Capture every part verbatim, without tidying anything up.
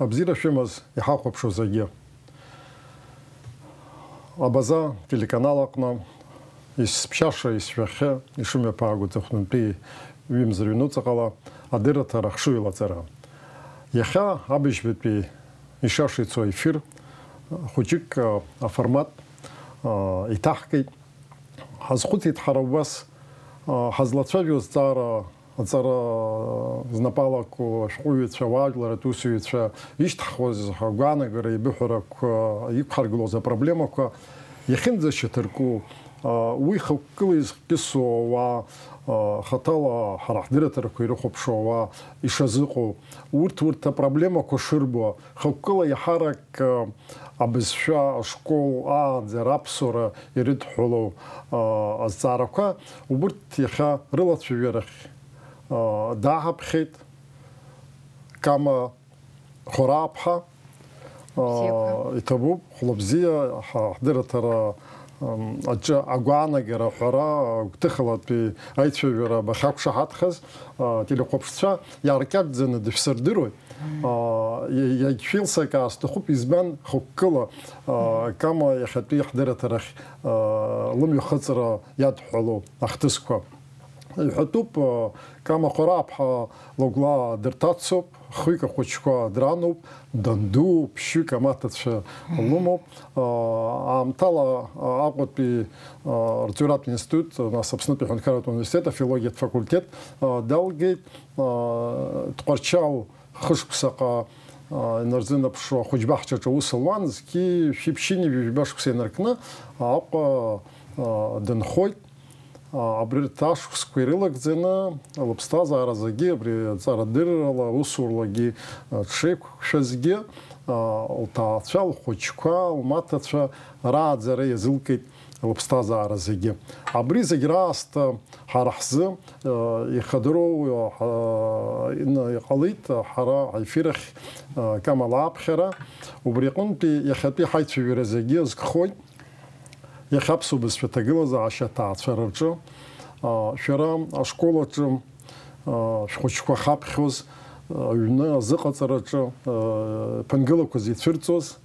Абзиара шәымаз иҳахәаԥшуа зегьы. Абаза телеканал аҟны исԥшьаша, исшәахьы, ишымҩаԥааго аҵыхәтәантәи ҩымз рыҩнуҵаҟала адырраҭара ахшыҩ алаҵара. Иахьа абыжьбатәи ишаша ицо аефир хәыҷык, а, аформат, а, иҭаҳкит. Ҳазхәыцит ҳара убас, а, ҳазлацәажәо азҵаара, аҵара знапалақәоу ашәҟәыҩҩцәа, ауаажәларратә усзуҩцәа ишьҭаҳхуаз агәаанагара, еибыҳәарақәа, иқәҳаргылоз апроблемақәа иахьынӡашьаҭарку, а, уи хықәкыла изкьысу ауаа, а, хаҭала ҳара ҳдырраҭарақәа ирыхәаԥшуа ауаа ишазыҟоу, урҭ, урҭ апроблемақәа шырбо, хықәкыла иаҳарак, а, абызшәа, ашкол, ааӡара, аԥсуара ирыдҳәалоу, а, азҵаарақәа, убырҭ иахьа рылацәажәарахь, а, дааҳаԥхьеит Кама Хәарааԥҳа. Бзиақәа. А, иҭабуп, хәлыбзиа, ҳа-, ҳдырраҭара, ам, аҿы агәаанагара аҳәара, гәҭыхалатәи аицәажәара бахьақәшаҳаҭхаз, а, телехәаԥшцәа иааркьаҿӡаны дышәсырдыруеит. А, иа-, иагьшәеилсыркаар сҭахуп, избан хықәкыла, а, Кама иахьатәи ҳдырраҭарахь, а, лымҩахыҵра иадҳәалоу ахҭысқәа. Иҳәатәуп, а, Кама Хәарааԥҳа Лагәлаа дырҭацоуп, хҩык ахәыҷқәа дрануп, данду, ԥшьҩык амаҭацәа лымоуп. А, аамҭала, а, Аҟәатәи, а, арҵаҩратә институт, нас Аԥснытәи аҳәынҭқарратә университет, афилологиатә факультет, а, далгеит. А, Тҟәарчал хышықәсаҟа, а, инарзынаԥшуа ахәыҷбаҳчаҿы аус луан, зқьи шәиԥшьыни жәаба шықәса инаркны Аҟәа, а, дынхоит. А, абри рҭ ашықәсқәа ирылагӡаны лыԥсҭазаара зегьы, абри аҵарадыррала, аусурлагьы, а, дшеиқәшәазгьы, а, лҭаацәа, лхәыҷқәа, лмаҭацәа рааӡара иазылкит лыԥсҭазаара зегьы. Абри зегь раасҭа ҳара ҳзы, а, ихадароу, а, ина-, иҟалеит, а, ҳара аефир ахь, а, Кама лааԥхьара. Убри аҟынтәи иахьатәи ҳаицәажәара зегьы азкхоит. Иахьа аԥсуа бызшәа аҭагылазаашьа аҭаацәараҿы, а, шәара ашкол аҿы, а, шәхәыҷқәа ахьаԥхьоз, а, аҩны азыҟаҵараҿы, а, ԥынгылақәа зицәырҵуаз,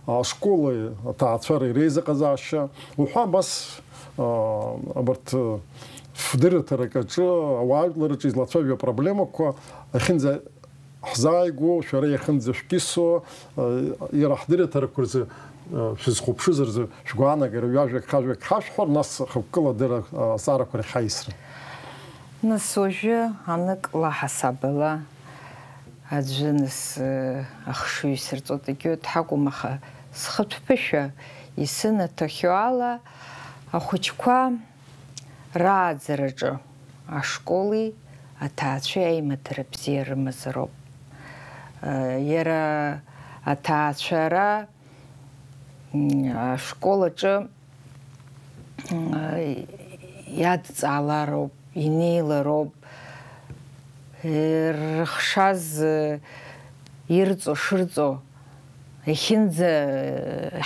ашколи аҭаацәареи реизыҟазаашьа уҳәа абас, а, абарҭ, а, фдырраҭарак аҿы ауаажәлар рҿы излацәажәо апроблемақәа ахьынӡа ҳзааигәоу, шәара иахьынӡашәкьысо, э, иара ҳдырраҭарақәа рзы, э, шәызхәаԥшыз рзы шәгәаанагара ҩажәак, хажәак ҳашәҳәар, нас хықәкыла адырра, э, азҵаарақәа рахь ҳаисрын. Нас уажәы анык ла ҳасабала аӡәы нас, э, ахшыҩ сырҵоит, егьи дҳакәым, аха схатә ԥышәа исынаҭахьоу ала ахәыҷқәа рааӡараҿы ашколи аҭаацәеи аимадара бзиа рымазароуп. Иара аҭаацәара, м, ашкол аҿы, м, иадҵаалароуп, инеилароуп. Рыхшаз ирҵо шырҵо, иахьынӡа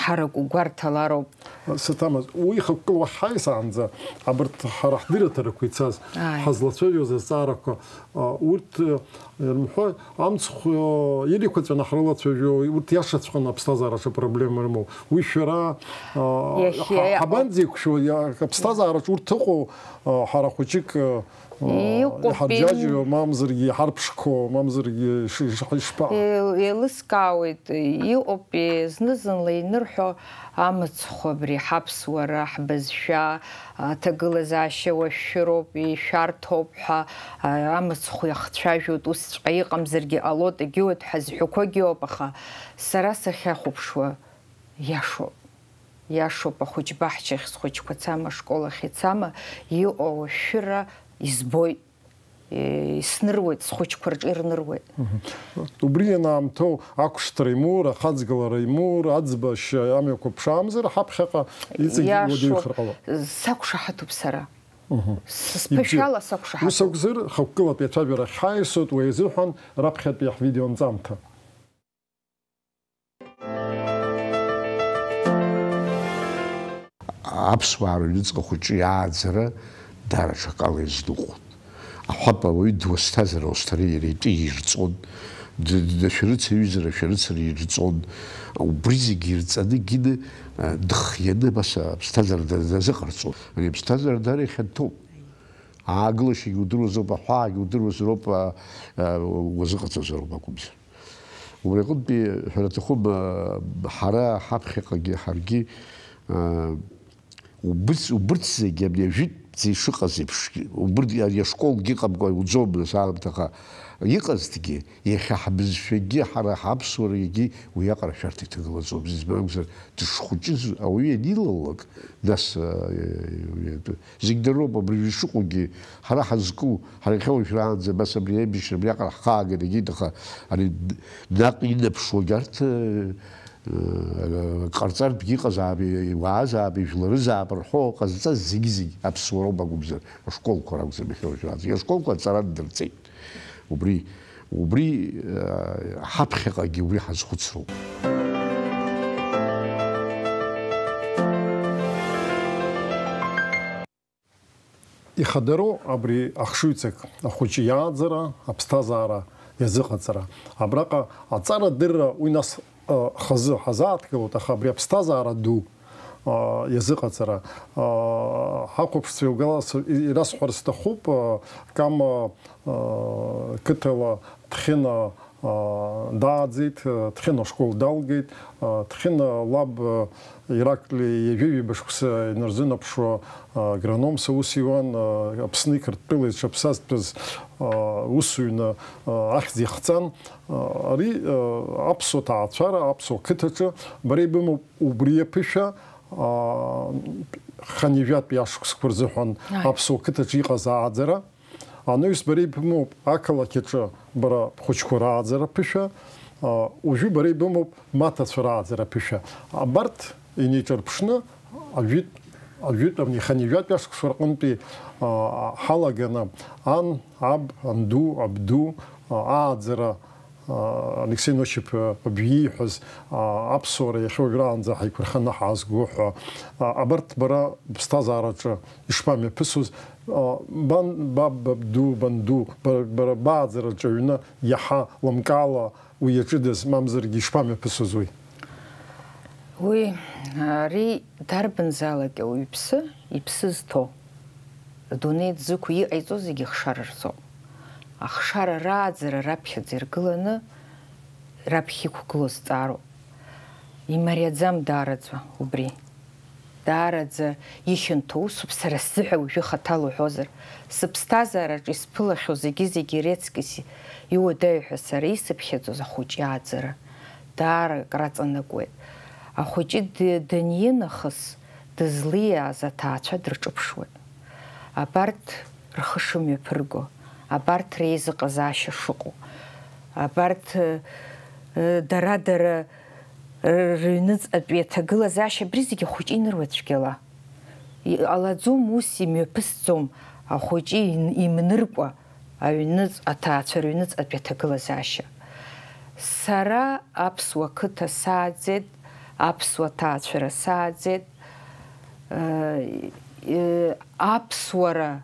ҳараку гәарҭалароуп. Саҭамыз, уи хықәкыла уахь ҳаисаанӡа, абарҭ ҳара ҳдырраҭарақәа ицаз, Ааи. ҳазлацәажәоз азҵаарақәа, а, урҭ, а, ирымҳәо, амцхә, а, иреиқәаҵәаны ҳрылацәажәо, урҭ иашаҵәҟьаны аԥсҭазаараҿы проблема рымоу. Уи шәара, а, Иахьа ҳа-, иҟоу. ҳабанӡеиқәшәо, иа-, аԥсҭазаараҿ урҭ ыҟоу, а, ҳара хәыҷык, а, Иҟоуп, иҳарџьаџьо, ин- мамзаргьы иҳарԥшқо, мамзаргьы иши-, иши-, ишԥаҟа? Еил-, еилыскаауеит, иҟоуп, зны-зынла инырҳәо амыцхә абри ҳаԥсуара, ҳбызшәа, аҭагылазаашьа уашәшәыроуп, ишәарҭоуп ҳәа, а, амыцхә иахцәажәоит, усҵәҟьа иҟамзаргьы ҟалоит, егьиуеит ҳәа зҳәақәогьы ыҟоуп, аха сара сахьахәаԥшуа, иашоуп. Иашоуп, ахәыҷбаҳчахь схәыҷқәа цама, ашкол ахь ицама, иҟоу ашәыра избоит, е, исныруеит, схәыҷқәа рҿы ирныруеит. Мгм. Убри ианаамҭоу ақәшҭра имур, ахаҵгылара имур, аӡбашьа амҩақәа ԥшаамзар, ҳаԥхьаҟа иҵегь Иашоуп. уадаҩхар ҟалап. Сақәшаҳаҭуп сара. Мгм. С-, Ибжьы. Сԥышәала сақәшаҳаҭуп. Ус акәзар, хықәкылатәи ацәажәара ахьҳаиасуеит, уи азыҳәан раԥхьатәи ҳвидеонҵамҭа. Аԥсуаа рыҩныҵҟа хәыҷы иааӡара даара ҽакала иазныҟәон. Аҳәап ауаҩы дуасҭазар, аусҭара иара итәы ирҵон, Д-, д-, шәарыцаҩызар, ашәарыцара ирҵон. Убри зегьы ирҵаны Гина, а, дыхианы абас аԥсҭазаара да-, дазыҟарҵон. Ари аԥсҭазаара даара ихьанҭоуп. Аагылашьагьы удыруазароуп, аҳәаагьы удыруазароуп, а, а, уазыҟаҵазароуп акәымзар. Убри аҟынтәи ҳәара аҭахуп, а, ҳара ҳаԥхьаҟагьы ҳаргьы, а, Убыс-, убырҭ зегьы абни ажәытәӡа ишыҟаз еиԥш, убырҭ, ари ашколгьы ыҟамкәа иуӡом, нас, аамҭаха иҟазҭгьы, иахьа ҳбызшәагьы, ҳара ҳаԥсуарагьы уиаҟара ашәарҭа иҭагылаӡом. Избан акәзар, дышхәыҷыз ауаҩы ианилалак, нас, а, зегь дыроуп, абри ишыҟоугьы, ҳара ҳазку, ҳара иахьа уажәраанӡа, абас абри аибашьра абриаҟара ҳхааган егьит, аха ари наҟ инаԥшуагь арҭ, Ҟарҵартәгьы иҟазаап, иуаазаап, ижәларызаап рҳәо ҟазҵаз зегьы-зегь аԥсуароуп акәымзар, ашколқәа ракәӡам иахьа уажәраанӡагьы. Ашколқәа аҵара ндырҵеит. Убри, убри, э, ҳаԥхьаҟагьы убри ҳазхәыцроуп. Ихадароу абри ахшыҩҵак, ахәыҷы иааӡара, аԥсҭазаара иазыҟаҵара. Абраҟа аҵарадырра уи нас, ы, хазы ҳазааҭгылоит, аха абри аԥсҭазаара ду, ы, иазыҟаҵара, ы, ҳахәаԥшцәа еилгала с-, и-, ирасҳәар сҭахуп, ы, Кама, ы, қыҭала Ҭхьына аа, дааӡеит, Ҭхьын ашкол далгеит. Ҭхьын лаб Ираклиа ҩажәи ҩба шықәса инарзынаԥшуа агрономс аус иуан, Аԥсны иқырҭтәыла иҽаԥсазтәыз усуҩны ахьӡ ихҵан. Ари аԥсуа ҭаацәара, аԥсуа қыҭаҿы бара ибымоуп убри аԥышәа, хынҩажәатәи ашықәсқәа рзыҳәан Ааи. Аԥсуа қыҭаҿы иҟаз ааӡара. Анаҩс бара ибымоуп ақалақь аҿы бара бхәыҷқәа рааӡара ԥышәа, а, уажәы бара ибымоуп маҭацәа рааӡара ԥышәа. Абарҭ инеиҿарԥшны ажәит-, ажәытә, ами, хынҩажәатәи ашықәсқәа рҟынтәи, а, ҳалаганы ан, аб, анду, абду, а, ааӡара, а, Алексей Носиԥ абжьы ииҳәаз, а, аԥсуара иахьа уажәраанӡа ҳаиқәырханы ҳаазго ҳәа, а, абарҭ бара быԥсҭазаараҿы ишԥамҩаԥысуаз, а, бан, баб, бабду, банду, бара, бара бааӡараҿы аҩны иаҳа лымкаала уи иаҿыдаз, мамзаргьы ишԥамҩаԥысуаз уи? Уи, ари дарбанзаалак ауаҩԥсы иԥсы зҭоу, адунеи дзықәу иҟаиҵо зегьы ахшара рзоуп. Ахшара рааӡара раԥхьаӡа иргыланы, раԥхьа иқәгылоу зҵаароуп. Имариаӡам даараӡа убри. Даараӡа ихьанҭоу усуп, сара сзыҳәа уажәы хаҭала уҳәозар. Сыԥсҭазаараҿы исԥылахьоу зегьы-зегьы иреиӷьу иуадаҩу ҳәа сара исыԥхьаӡоз ахәыҷы иааӡара даара акраҵанакуеит. Ахәыҷы д-, даниз нахыс дызлиааз аҭаацәа дырҿыԥшуеит. Абарҭ рхы шымҩаԥырго, абарҭ реизыҟазаашьа шыҟоу, абарҭ, э, дара-дара рыҩныҵҟатәи аҭагылазаашьа абри зегьы ахәыҷы иныруеит цәгьала. Иҟалаӡом ус, имҩаԥысӡом ахәыҷы ин-, имныркәа аҩныҵ-, аҭаацәа рыҩныҵҟатәи аҭагылазаашьа. Сара аԥсуа қыҭа сааӡеит, аԥсуа ҭаацәара сааӡеит, э, э, аԥсуара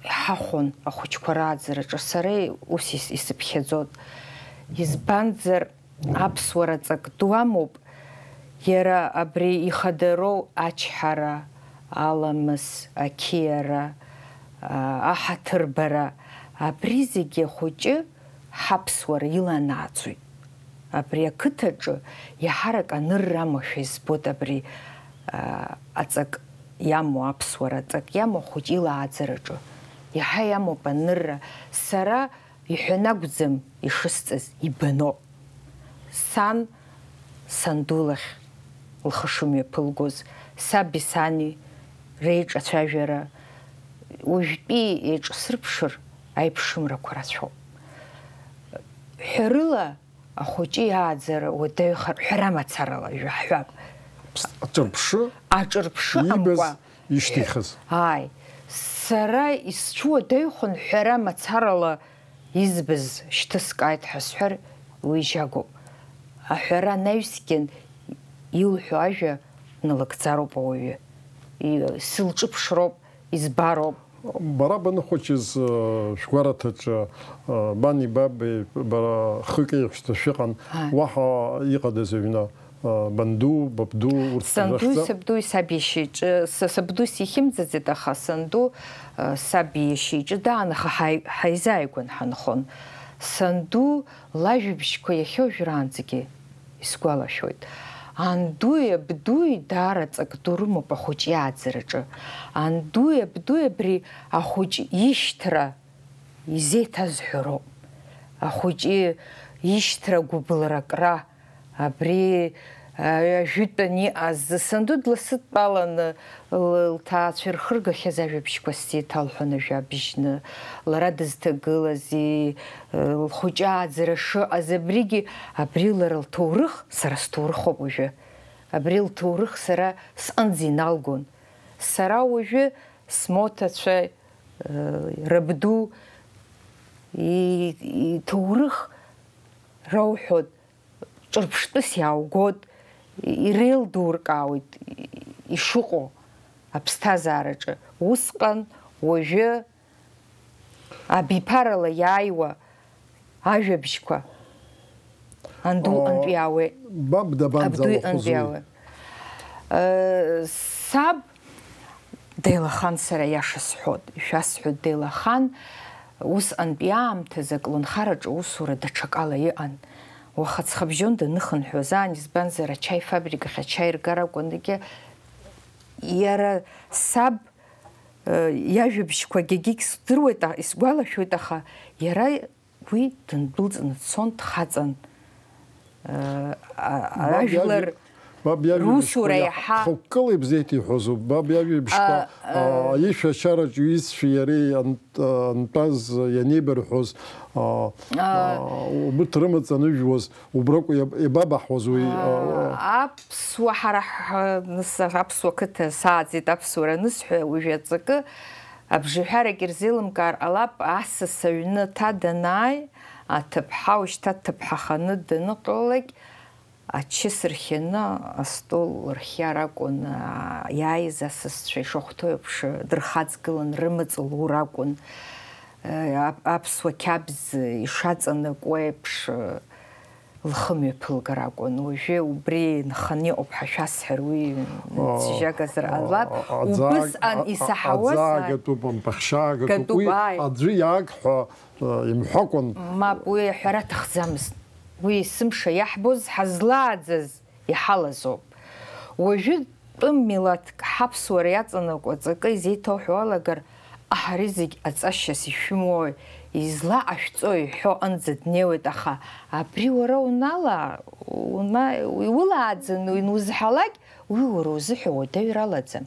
ҳахәон ахәыҷқәа рааӡараҿы, сара ус ис-, исыԥхьаӡоит. Избанзар, аԥсуара ҵак ду амоуп, иара абри ихадароу ачҳара, аламыс, ақьиара, а, аҳаҭырбара, абри зегьы ахәыҷы ҳаԥсуара иланааӡоит. Абри ақыҭаҿы иаҳарак анырра амоушәа избоит абри, а, аҵак иамоу, аԥсуара аҵак иамоу ахәыҷы илааӡараҿы. Иаҳа иамоуп анырра. Сара иҳәан акәӡам ишысҵаз, ибаноуп. Сан санду лахь лхы шымҩаԥылгоз, саби сани реиҿацәажәара, уажәтәи еиҿсырԥшыр, аиԥшымрақәа рацәоуп. Ҳәарыла, ахәыҷы иааӡара уадаҩхар, ҳәара мацарала жәаҳҳәап. Аҿырԥшы Аҿырԥшы иибаз амкәа. Ишьҭихыз. Ааи. Сара исцәуадаҩхон ҳәара мацарала избаз шьҭыскааит ҳәа сҳәар, уи жьагоуп. Аҳәара анаҩсгьы илҳәо ажәа налыгӡароуп ауаҩы. И-, сылҿыԥшроуп, избароуп. Бара баныхәыҷыз, э, шәгәараҭаҿы, э, бани баби, бара хык еиҳәшьцәа шәыҟан, Ааи. Уаҳа иҟадаз аҩны, э, банду, бабду, урҭ Сандуи рыхьӡа? Сабдуи саб иашьа иҿы, са-, сабду сихьымӡаӡеит, аха санду, э, саб иашьа иҿы даан, аха ҳаи-, ҳаизааигәан ҳанхон. Санду лажәабжьқәа иахьа уажәраанӡагьы исгәалашәоит. Андуи абдуи даара ҵак ду рымоуп ахәыҷы иааӡараҿы. Андуи абдуи абри ахәыҷы ишьҭра изеиҭазҳәо роуп. Ахәыҷы ишьҭра гәыблракра, абри, а, ажәытәан иҟаз, санду дласыдтәаланы, Л-, лҭаацәа ирхыргахьаз ажәабжьқәа сзеиҭалҳәон ажәабжьны, лара дызҭагылази, лхәыҷы ааӡара шыҟаз, абригьы, абри лара лҭоурых, сара сҭоурых ауп уажәы. Абри лҭоурых сара сҟынӡа иналгон. Сара уажәы смоҭацәа, э, рабду и-, иҭоурых рауҳәоит. Ҿырԥштәыс иааугоит, иреилдуркаауеит ишыҟоу аԥсҭазаараҿы. Усҟан, уажәы, абиԥарала иааиуа ажәабжьқәа анду О, антәи ауеит. Баб дабанӡа Абду алахәыз уи? Антәи ауеит. Э, саб Деилахан, сара иаша сҳәот, ишәасҳәот, деилахан, усҟантәи аамҭазы аколнхараҿы аусура даҽакала иҟан. Уаха ҵхыбжьон даныхынҳәуаз аан, избанзар, ачаи фабрикахь ачаи ргар акәын, егьа иара саб, э, иажәабжьқәа гьагьыгь сдыруеит, а-, исгәалашәоит, аха иара Уи дындәылҵны дцон, дхаҵан. Э, а-, Баб ажәлар иажәа-, баб иажәабжьқәа русура иаҳ-, иаҳа хықәкыла ибзеиҭеиҳәозу? Баб иажәабжьқәа, А, а, а, аишәачараҿ иҩызцәеи иареи ан-, а, антәаз ианеибарҳәоз, а, А. а, убырҭ рымаҵ аныжәуаз, убраҟа иаб-, иабабаҳуаз уи, а, А, а? Аԥсуа ҳара ҳ-, нас аԥсуа қыҭа сааӡеит, аԥсуара анысҳәа, уажә аҵакы Абжеиҳарак ирзеилымкаар ҟалап, асас аҩны ҭа данааи, аҭыԥҳа ушьҭа дҭыԥҳаханы даныҟалалак, ачыс рхианы астол рхиар акәын, аа, иааиз асасцәа ишахәҭоу еиԥш, дырхаҵгылан, рымаҵ лур акәын, э, ап-, аԥсуа қьабз ишаҵанакуа еиԥш, лхы мҩаԥылгар акәын. Уажәы убри нханы иҟоуп ҳәа шәасҳәар, уи О, ҵжьагазар о, ҟалап. о, аӡааг-, Убысҟан а, а, исаҳауаз, аӡаагатәуп, ампахьшьаагатәуп. Гатәуп, Уи ааи. Аӡәы иааг ҳәа, э, имҳәакәан. Мап, уи аҳәара аҭахӡамызт. Уи есымша иаҳбоз, ҳазлааӡаз иҳалазоуп. Уажәы тәым милаҭк ҳаԥсуара иаҵанакуа ҵакы изеиҭоуҳәо алагар, аҳ, ари зегь аҵашьас ишәымои, излаҟашәҵои ҳәо аҟынӡа днеиуеит, аха абри уара унала, уна-, иулааӡаны ианузҳалак, уи уара узыҳәа уадаҩралаӡам.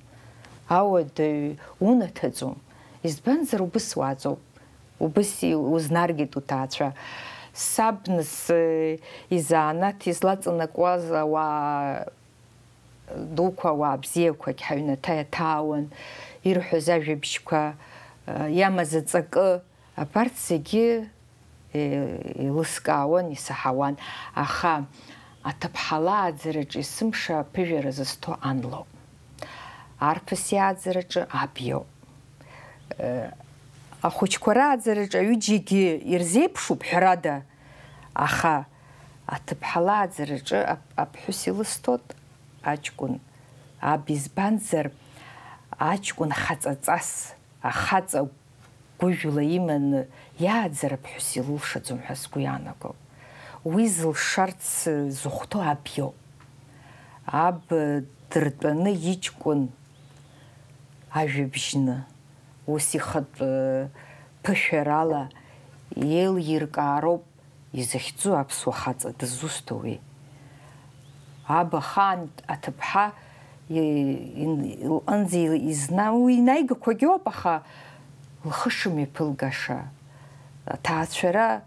Ауадаҩ унаҭаӡом, избанзар убыс уааӡоуп, убыс и-, узнаргеит уҭаацәа. Саб нас, э, изанааҭ излаҵанакуаз ауаа дуқәа, ауаа бзиақәагь ҳаҩнаҭа иаҭаауан, ирҳәоз ажәабжьқәа, э, иамаз аҵакы, абарҭ зегьы, э, еилыскаауан, исаҳауан. Аха аҭыԥҳа лааӡараҿы есымша аԥыжәара зызҭо ан лоуп. Арԥыс иааӡараҿы аб иоуп. Э, ахәыҷқәа рааӡараҿы аҩыџьагьы ирзеиԥшуп, ҳәарада, аха аҭыԥҳа лааӡараҿы ап-, аԥҳәыс илысҭоит аҷкәын аб, избанзар, аҷкәын хаҵаҵас, ахаҵа гәыжәла иманы иааӡара аԥҳәыс илылшаӡом ҳәа сгәы иаанагоуп. Уи зылшарц зыхәҭоу аб иоуп. Аб дыртәаны иҷкәын ажәабжьны, ус ихатә, э, ԥышәарала еилиркаароуп изыхьӡу аԥсуа хаҵа дызусҭоу уи. Аб ахаан аҭыԥҳа и-, ин-, лҟынӡа изна-, уи инаигақәагьы ауп, аха лхы шымҩаԥылгаша, аҭаацәара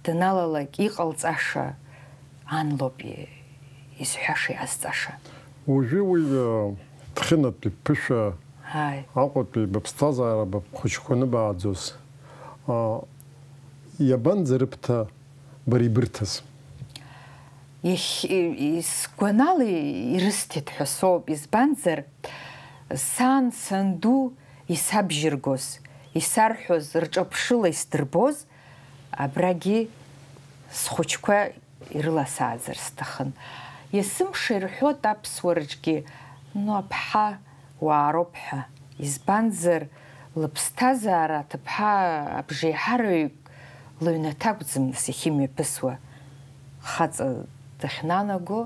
даналалак иҟалҵаша ан лоуп и-, изҳәаша, иҟазҵаша. Уажәы уи, э, дхьынатәи ԥышәа Ааи. Аҟәатәи быԥсҭазаара быԥхәыҷқәа аныбааӡоз, а, иабанӡарыбҭа бара ибырҭаз? Иахь-, и-, и-, сгәанала ирысҭеит ҳәа соуп, избанзар, сан, санду, исабжьыргоз, Исарҳәоз рҿаԥшыла исдырбоз, абрагьы схәыҷқәа ирыласааӡар сҭахын. Есымша ирҳәоит аԥсуа рҿгьы, ну, аԥҳа уаароуп ҳәа. Избанзар, лыԥсҭазаара аҭыԥҳа абжеиҳараҩык лыҩнаҭа акәӡам нас иахьымҩаԥысуа, хаҵа дахьнанаго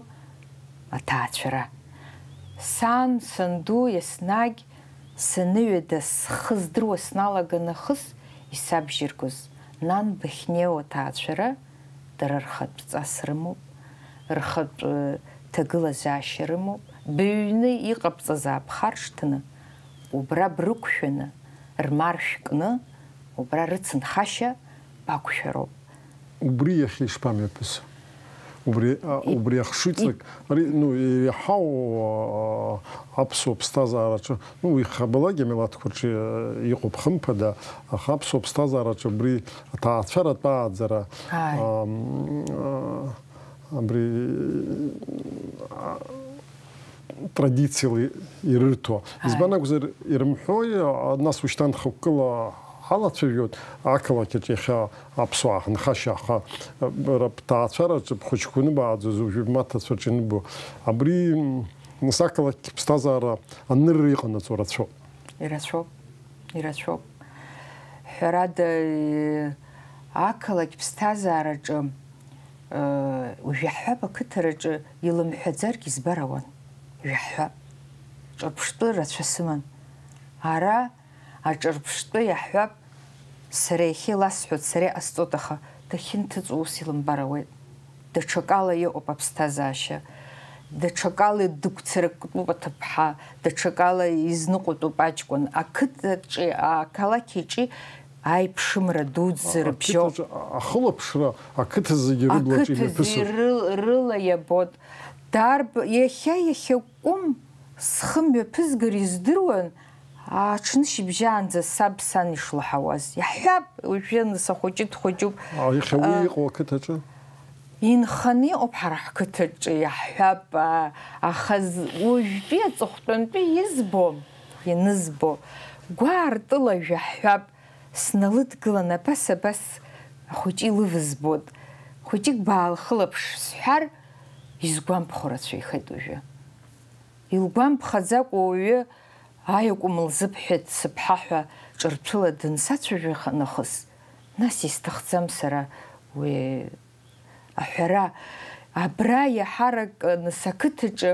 аҭаацәара. Сан, санду еснагь саныҩеида, схы здыруа сналаган нахыс исабжьыргоз, нан бахьнеиуа аҭаацәара, дара рхатә ҵас рымоуп, рхатә, э, ҭагылазаашьа рымоуп, быҩны иҟабҵаз аабхаршҭны, убра брықәшәаны, рмаршә кны, убра рыцынхашьа бақәшәароуп. Убри иахьа ишԥамҩаԥысу? Убри, а, И- убри ахшыҩҵак, и- ари, ну, иреиҳау, а, аԥсуа ԥсҭазаараҿы, ну, ихабалак амилаҭқәа рҿы, а, иҟоуп хымԥада, аха аԥсуа ԥсҭазаараҿы абри аҭаацәаратә ааӡара, Ааи. ам, а, абри, а, традициала ирырҭо. Ааи. Избан акәзар, ирымҳәои, а, нас ушьҭан хықәкыла ҳалацәажәоит, ақалақь аҿы иахьа аԥсуаа ҳанхашьа, аха, а, рыԥҭаацәараҿы бхәыҷқәа аныбааӡоз, уажәы бмаҭацәа рҿы ианыббо. Абри, м, нас ақалақь ԥсҭазаара анырра иҟанаҵо рацәоуп. Ирацәоуп, ирацәоуп. Ҳәарада, э, ақалақь ԥсҭазаараҿы, э, уажә иаҳҳәап, ақыҭараҿы илымҳәаӡаргь избар ауан. Уажә иаҳҳәап. Ҿырԥштәы рацәа сыман. Ара аҿырԥштәы иаҳҳәап, сара иахьа иласҳәоит, сара иҟасҵоит, аха дахьынҭыҵуа ус илымбар ауеит. Даҽакала иҟоуп аԥсҭазаашьа, даҽакала дыгәцарактәуп аҭыԥҳа, даҽакала изныҟәатәуп аҷкәын. Ақыҭаҿи ақалақь аҿи аиԥшымра дуӡӡа рыбжьоуп. Ақыҭаҿы ахылаԥшра ақыҭа зегьы рыблаҿы Ақыҭа зегьы имҩаԥысуп. ры-, рыла иабоит. Дарб-, иахьа, иахьа кәым схы мҩаԥызгар издыруан, аҽны шьыбжьаанӡа саб сан ишлаҳауаз. Иаҳҳәап, уажәы нас ахәыҷы дхәыҷуп. А, иахьа уи А. иҟоу ақыҭаҿы? Инханы иҟоуп ҳара ҳқыҭаҿы, иаҳҳәап, а, аха з-, уажәтәи аҵыхәтәантәи избо, ианызбо, гәаартыла жәаҳҳәап, сналыдгылан, абас, абас ахәыҷы илывызбот. Хәыҷык баалхылаԥш сҳәар, изгәамԥхо рацәаҩхеит уажәы. Илгәамԥхаӡакәа уаҩы аиакәым лзыбҳәеит сыԥҳа ҳәа ҿырԥшыла дансацәажәах нахыс, нас исҭахӡам сара уи аҳәара. Абра иаҳаракны сақыҭаҿы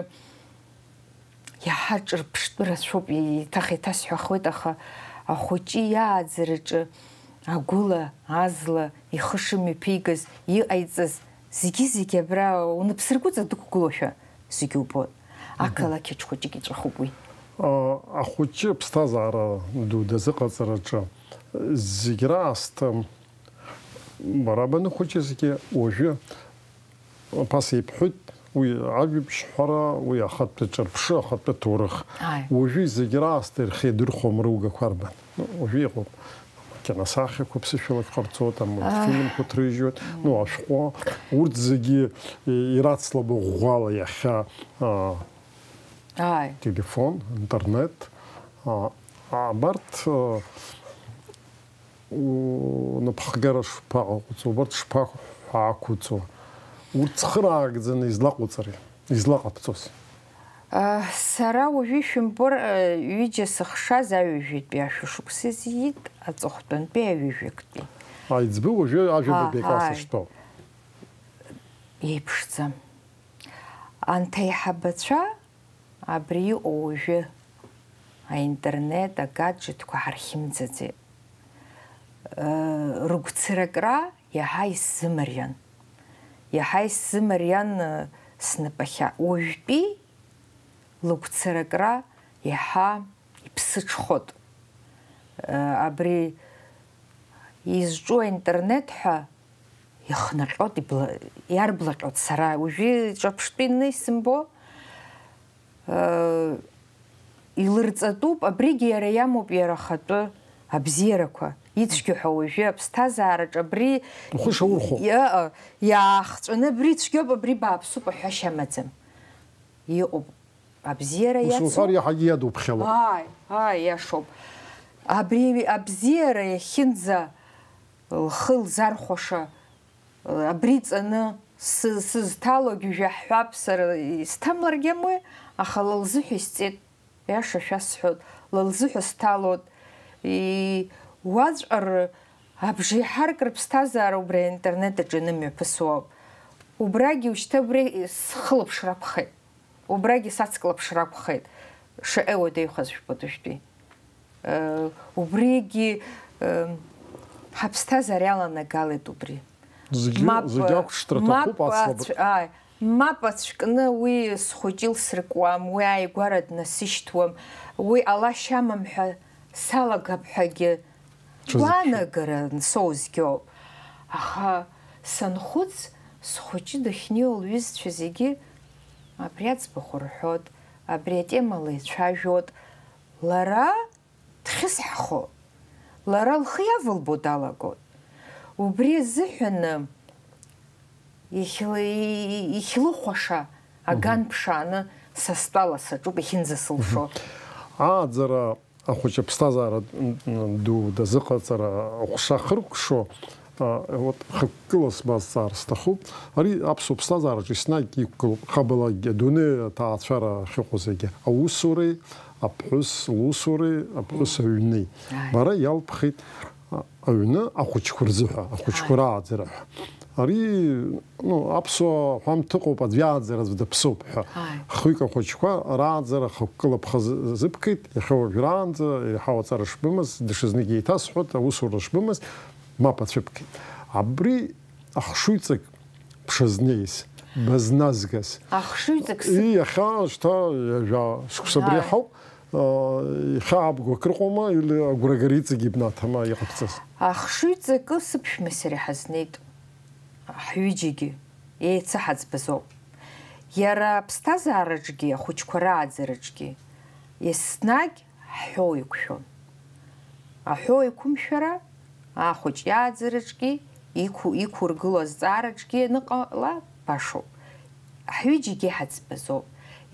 иаҳа ҿырԥштәы рацәоуп, еиҭах еиҭасҳәахуеит, аха ахәыҷы иааӡараҿы агәыла, азла ихы шымҩаԥигаз, иҟаиҵаз, зегьы-зегьы абра унапсыргәыҵа дықәгылоушәа зегьы убоит. Мгм. Ақалақь аҿы хәыҷык иҵәахуп уи. А, ахәыҷы аԥсҭазаара ду дазыҟаҵараҿы зегь раасҭа бара баныхәыҷызгьы уажәы ԥаса ибҳәоит, уи ажәабжь ҳәара, уи ахатәы ҿырԥшы, ахатәы ҭоурых. Ааи. Уажәы зегь раасҭа ирхеидырхәом ругақәа рбан. Ну, уажәы иҟоуп. Киносахьақәа ԥсышәалак ҟарҵоит, амультфильмқәа ҭрыжьуеит, ну, ашәҟәы, урҭ зегьы, э, ирацлабо ӷәӷәала иахьа, а, Ааи. Телефон, интернет, а, абарҭ, а, у-, напхгара шԥаҟаҟәҵо, убарҭ шԥаақәуҵо? Урҭ цхыраагӡаны излаҟоуҵари, излаҟабҵози? А, сара уажәы ишәымбор, а, ҩыџьа сыхшаз аҩажәатәи ашәышықәса зиит, аҵыхәтәантәи аҩажәактәи. Аиҵбы уажәы ажәабатәи А, акласс ааи. Ахьтәоу. Еиԥшӡам. Анҭ аиҳабацәа абри иҟоу уажәы аинтернет, агаджетқәа ҳархьымӡаӡеит. Ыы, рыгәцаракра иаҳа исзымариан. Иаҳа исзымариан, ыы, снапахьа. Уажәтәи лыгәцаракра иаҳа иԥсыҽхот. Ыы, абри изҿу аинтернет ҳәа ихнаҟьот, ибла-, иарблаҟьот сара. Уажәы ҿырԥштәы исымбо, ыы, илырҵатәуп, абригьы иара иамоуп иара ахатәы абзиарақәа. Ицәгьоу ҳәа уажәы аԥсҭазаараҿы абри Ухы шаурхәо. иа-, иаахҵәаны абри цәгьоуп, абри бааԥсуп аҳәашьа амаӡам. Иҟоуп абзиара Ус иацу. Уҳәар иаҳагьы иадуԥхьало. Ааи, ааи, иашоуп. Абри абзиара иахьынӡа лхы лзархәаша, абри ҵаны сы-, сызҭалогь жәаҳҳәап, сара исҭамларгьы амуеи, аха ла лзыҳәа исҵеит, иаша шәасҳәоит, ла лзыҳәа сҭалоит. И-, уаҵәҟьа р-, абжеиҳарак рыԥсҭазаара убри аинтернет аҿы ианымҩаԥысуа ауп. Убрагьы ушьҭа убри схылаԥшра акәхеит. Убрагьы сацклаԥшыр акәхеит, шаҟа иуадаҩхаз жәбоит уажәтәи. Э, убригьы, э, ҳаԥсҭазаара иаланагалеит убри. Зегьы, Мап, зегьы ақәҿиара мап аҭахуп, аҵла ацә-, ааи, мап ацәкны уи схәыҷы илсыркуам, уи ааигәара днасышьҭуам, уи ҟалашьа амам ҳәа салагап ҳәагьы Ҽазыԥшу. Гәаанагара ансоузгьы ауп. Аха санхәыц, схәыҷы дахьнеиуа лҩызцәа зегьы абри аӡбахә рҳәот, абри атемала ицәажәот, лара дхьысҳхо, лара лхы иавылбо далагот. Убри азыҳәаны ихьла-, ихьлыхәаша аган Мгм. ԥшааны са стәала саҿуп, иахьынӡасылшо. Мгм. Ааӡара ахәыҷы аԥсҭазаара ду дазыҟаҵара аҟәша ахыркәшо, а, вот, хықәкыла сбазҵаар сҭахуп. Ари аԥсуа ԥсҭазаараҿы еснагь иқәгылоуп, хабалагьы, адунеи аҭаацәара ахьыҟоу зегьы, аусуреи, аԥҳәыс лусуреи, аԥҳәыс аҩни. Ааи. Бара иалԥхеит, а, аҩны ахәыҷқәа рзыҳәа, ахәыҷқәа Ааи. рааӡара ҳәа. Ари, ну, аԥсуа ҳәамҭа ыҟоуп, аӡә иааӡара аӡә даԥсоуп ҳәа. Ааи. Хҩык ахәыҷқәа рааӡара хықәкыла ԥхы зы-, зыбкит, иахьа уажәраанӡа еиҳау аҵара шбымаз, даҽазнык еиҭасҳәоит, аусура шбымаз, мап ацәыбкит. Абри ахшыҩҵак бшазнеиз, базназгаз. Ахшыҩҵак сы- И, иахьа шьҭа ҩажәа шықәса абри Ааи. ҳауп, а, иахьа абгақәа рҟоума, или агәрагара иҵегьы ибнаҭама иҟабҵаз? Ахшыҩҵакы сыԥшәма сареи ҳазнеит. Ҳҩыџьагьы еицаҳаӡбазоуп. Иара аԥсҭазаараҿгьы, ахәыҷқәа рааӡараҿгьы еснагь ҳҳәоу еиқәшәон. Аҳәоу еиқәымшәара ахәыҷ иааӡараҿгьы, иқәу-, иқәургыло азҵаараҿгьы аныҟала, башоуп. Ҳҩыџьагьы ҳаӡбазоуп.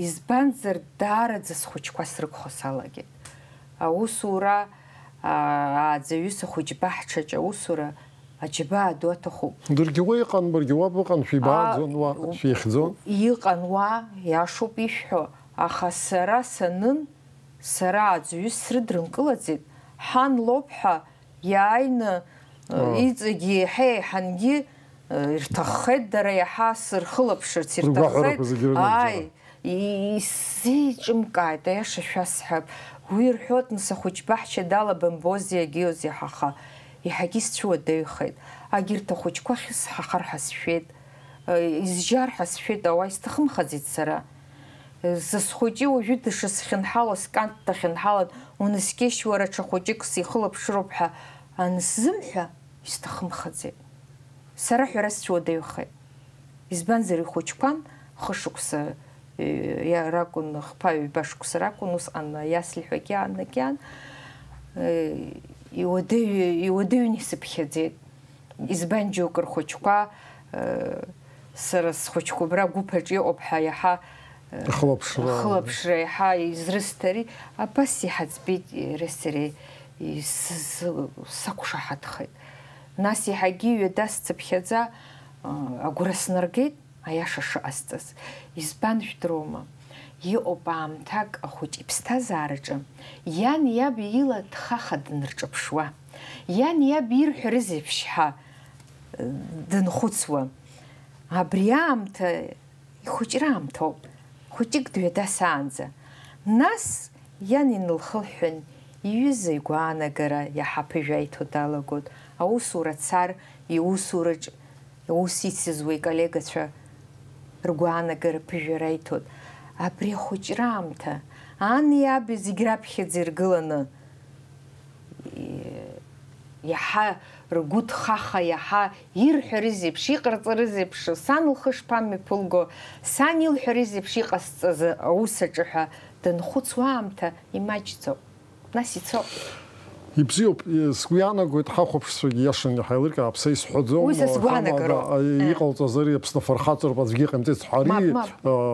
Избанзар, даараӡа схәыҷқәа срықәхо салагеит. Аусура, аа, ааӡаҩыс ахәыҷ баҳчаҿ аусура аџьабаа ду аҭахуп. Даргьы уа иҟан, баргьы уа быҟан, шәибааӡон, Аа, уа у-, шәихьӡон. Иҟан уа, иашоуп ишәҳәо, аха сара санын, сара аӡаҩыс срыдрымкылаӡеит, ҳан лоуп ҳәа иааины, Аа. иҵегьы еиҳа-еиҳангьы, э, ирҭаххеит, дара иаҳа сырхылаԥшырц ирҭаххеит. Ргәаҳәарақәа зегьы рынагӡара. Ааи, и-, исзеиҿымкааит, аиаша шәасҳәап. Уи рҳәот, нас ахәыҷ баҳча далабымбози, агьиози ҳаха. Иаҳагьы исцәуадаҩхеит. Агьырҭ ахәыҷқәа ахьысҳахар ҳәа сшәеит. Э, изжьар ҳәа сшәеит, ауаа исҭахымхаӡеит сара. Э, са схәыҷы уажәы дышысхьынҳало, скант дахьынҳалан, унаскьеишь уара, ҽа хәыҷык сихылаԥшыроуп ҳәа ансзымҳәа, исҭахымхаӡеит. Сара ҳәара сцәуадаҩхеит. Избанзар, ихәыҷқәан, хышықәса, э, иа-, ракәын, хԥа-ҩба шықәса ракәын, усҟан аиасль ҳәагьы ааннакьан, э, иуадаҩ-, иуадаҩны исыԥхьаӡеит. Избан џьоукы рхәыҷқәа, э, сара схәыҷқәа убра агәыԥ аҿы иҟоуп ҳәа иаҳа, э, Ахылаԥшра. ахылаԥшра иаҳа изрысҭари, абас иҳаӡбеит иареи сареи, ис-, с-, сақәшаҳаҭхеит. Нас иаҳагьы ҩада сцыԥхьаӡа, э, агәра снаргеит, аиаша шыҟасҵаз. Избан жәдыруама? Иҟоуп аамҭак ахәыҷ иԥсҭазаараҿы иан иаб ила дхаха дынрҿаԥшуа, иан иаб ирҳәарызеиԥш ҳәа, э, дынхәыцуа. Абри аамҭа ихәыҷра аамҭоуп, хәыҷык дҩадасаанӡа. Нас иан инылхылҳәҳәан, иҩыза игәаанагара иаҳа аԥыжәа аиҭо далагоит, аусура цар, иусураҿ аус ицызуа иколлегацәа ргәаанагара ԥыжәара иҭоит. Абри ахәыҷра аамҭа, ани аби зегь раԥхьаӡа иргыланы, и-, иаҳа ргәы ҭхаха, иаҳа ирҳәарызеиԥш, иҟарҵарызеиԥш, сан лхы шԥамҩаԥылго, сан илҳәарызеиԥш иҟасҵаз аус аҿы ҳәа данхәыцуа аамҭа имаҷӡоуп. Нас ицо. Ибзиоуп, сгәы иаанагоит, ҳахәаԥшцәагьы иашаны иҳаилыркаап, са исҳәаӡом. Уи са сгәаанагароуп. Ҳамада, иҟалҵазар Аԥсны афырхаҵароуп, аӡәгьы иҟамҵеит, ҳәа ари, Мап, мап.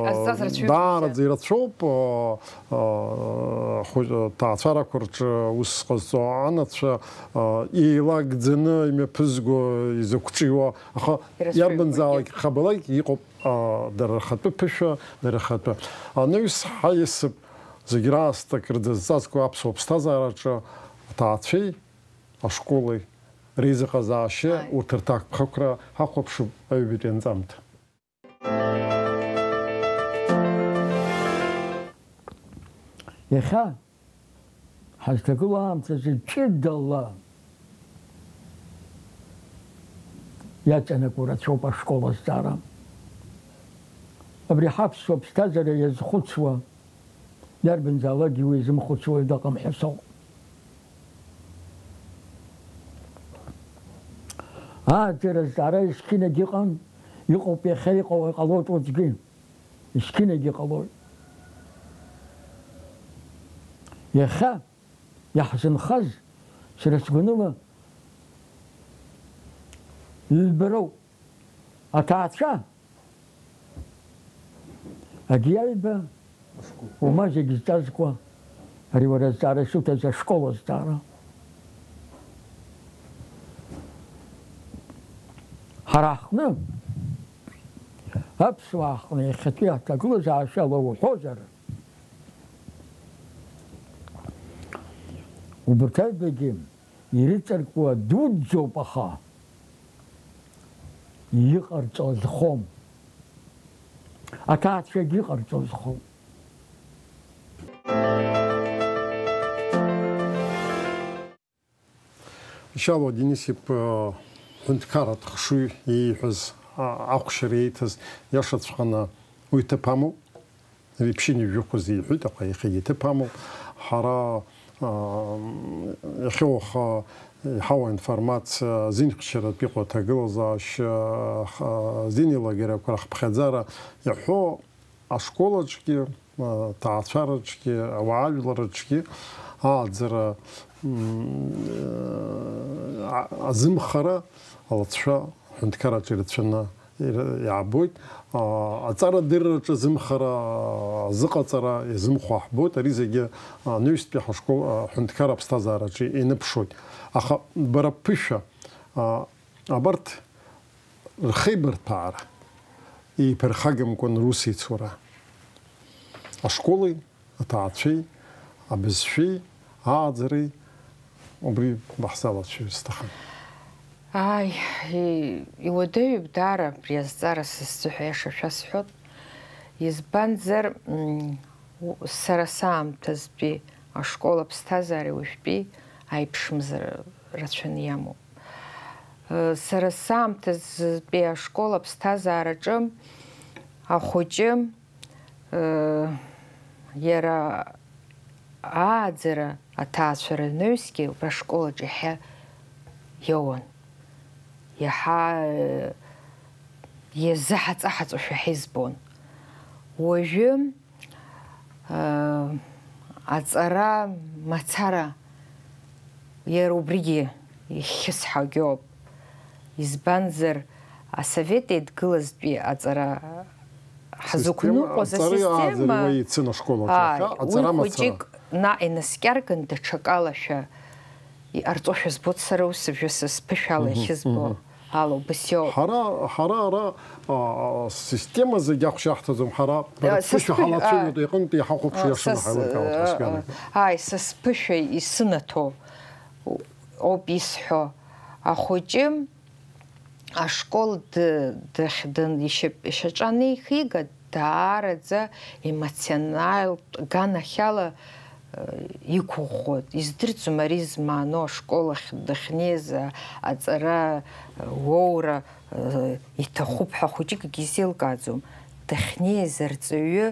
Азҵаара цәгьоуп, даараӡа ирацәоуп, а, а, хәыҷ-, ҭаацәарақәа рҿы ус ҟазҵо анацәа, а, еилагӡаны имҩаԥызго, изықәҿиуа, аха ирацәаҩуп иарбанзаалак уигьы. Хабалак иҟоуп, а, дара рхатәы ԥышәа, дара рхатәы. Анаҩс ҳаиасып, зегь раасҭа акрыдызҵазкуа аԥсуа ԥсҭазаараҿы аҭаацәеи ашколи реизыҟазаашьа, Ааи. Урҭ рҭакԥхықәра ҳахәаԥшып аҩбатәи анҵамҭа. Иахьа ҳазҭагылоу аамҭазы ҷыдала иаҵанакуа рацәоуп ашкол азҵаара. Абри ҳаԥсуа ԥсҭазаара иазхәыцуа, иарбанзаалакгьы уи изымхәыцуа уаҩ дыҟам ҳәа сыҟоуп. Ааӡара азҵаара есқьынагь ыҟан, иҟоуп иахьа, иҟоу иҟалоит уаҵәгьы. Есқьынагь иҟалоит. Иахьа иаҳзынхаз, сара сгәаныла, ҩба роуп. Аҭаацәа, агьиаҩба, ума зегь зҵазкуа, ари уара азҵаара исуҭаз ашкол азҵаара. Ҳара ҳҟны, аԥсуаа ҳҟны иахьатәи аҭагылазаашьала уҳәозар, убарҭ аҩбагьы ирыҵаркуа дуӡӡоуп, аха иҟарҵо азхом. Аҭаацәагьы иҟарҵо азхом. Шьалуа Денис-иԥа ҳәынҭқарратә хшыҩ ииҳәаз, а, ахәшьара ииҭаз иашаҵәҟьаны уи ҭыԥ амоуп. Иԥшьынҩажәақәа зеиҳәеит, аха иахьагьы иҭыԥ амоуп. Ҳара, а, иахьа уаха иҳауа аинформациа азинхьчаратә иҟоу аҭагылазаашьа, а, азин еилагарақәа рахԥхьаӡара иаҳәо ашколаҿгьы, а, аҭаацәараҿгьы, ауаажәларраҿгьы ааӡара, м, а-, азымхара алҵшәа аҳәынҭқарраҿы ирацәаны ир-, иаабоит. А, аҵарадырраҿы азымхара, а, азыҟаҵара иазымхо ҳбоит. Ари зегьы, а, анаҩстәи ҳашкол, а, аҳәынҭқарра аԥсҭазаараҿы иныԥшуеит. Аха бара бԥышәа, а, абарҭ рхеибарҭәаара еиԥырхагамкәан русеицура ашколи, аҭаацәеи, абызшәеи, ааӡареи, убри баҳзалацәажәар сҭахын. Ааи, и-, иуадаҩуп даара абри азҵаара сызцу ҳәа, иаша шәасҳәоит. Избанзар, м, у-, сара саамҭазтәи ашкол аԥсҭазаареи уажәтәи аиԥшымзар рацәаны иамоуп. Э, сара саамҭазтәи ашкол аԥсҭазаараҿы ахәыҷы, э, иара ааӡара аҭаацәара анаҩсгьы убра ашкол аҿы иаҳа иоуан. Иаҳа, э, иазыҳаҵаҳаҵошәа ҳизбон. Уажәы Аҵара мацара иара убригьы ихьысҳагьоуп. Избанзар, асовет еидгылазтәи аҵара ҳазықәныҟәоз асистема, ааи, уи хәыҷык наҟ инаскьарган даҽакалашәа иҟарҵошәа збоит сара, ус сыжәҩа са сԥышәала иахьызбо. Ала убас иоуп. Ҳара, ҳара ара, а, а, система зегь ахәшьа ҳҭаӡом, ҳара бара, а, са бԥышәа сԥышә-, ҳалацәажәоит, а, иҟынтә иҳахәаԥшуа а, иашаны са с-, ҳаилыркаауеит, а, ҳәа сгәы иаанагоит. Ааи, са сԥышәа исынаҭо, оуп исҳәо. Ахәыҷы ашкол д-, дахь-, дын-, ишьап-, ишьаҿа анеихига, даараӡа емоционалтә ганахьала, э, иқәыӷәӷәоит. Издырӡом ари змааноу ашкол ахь дахьнеиз, а-, аҵара, э, уоура, э, иҭахуп ҳәа хәыҷыкгьы изеилкааӡом. Дахьнеиз арҵаҩы,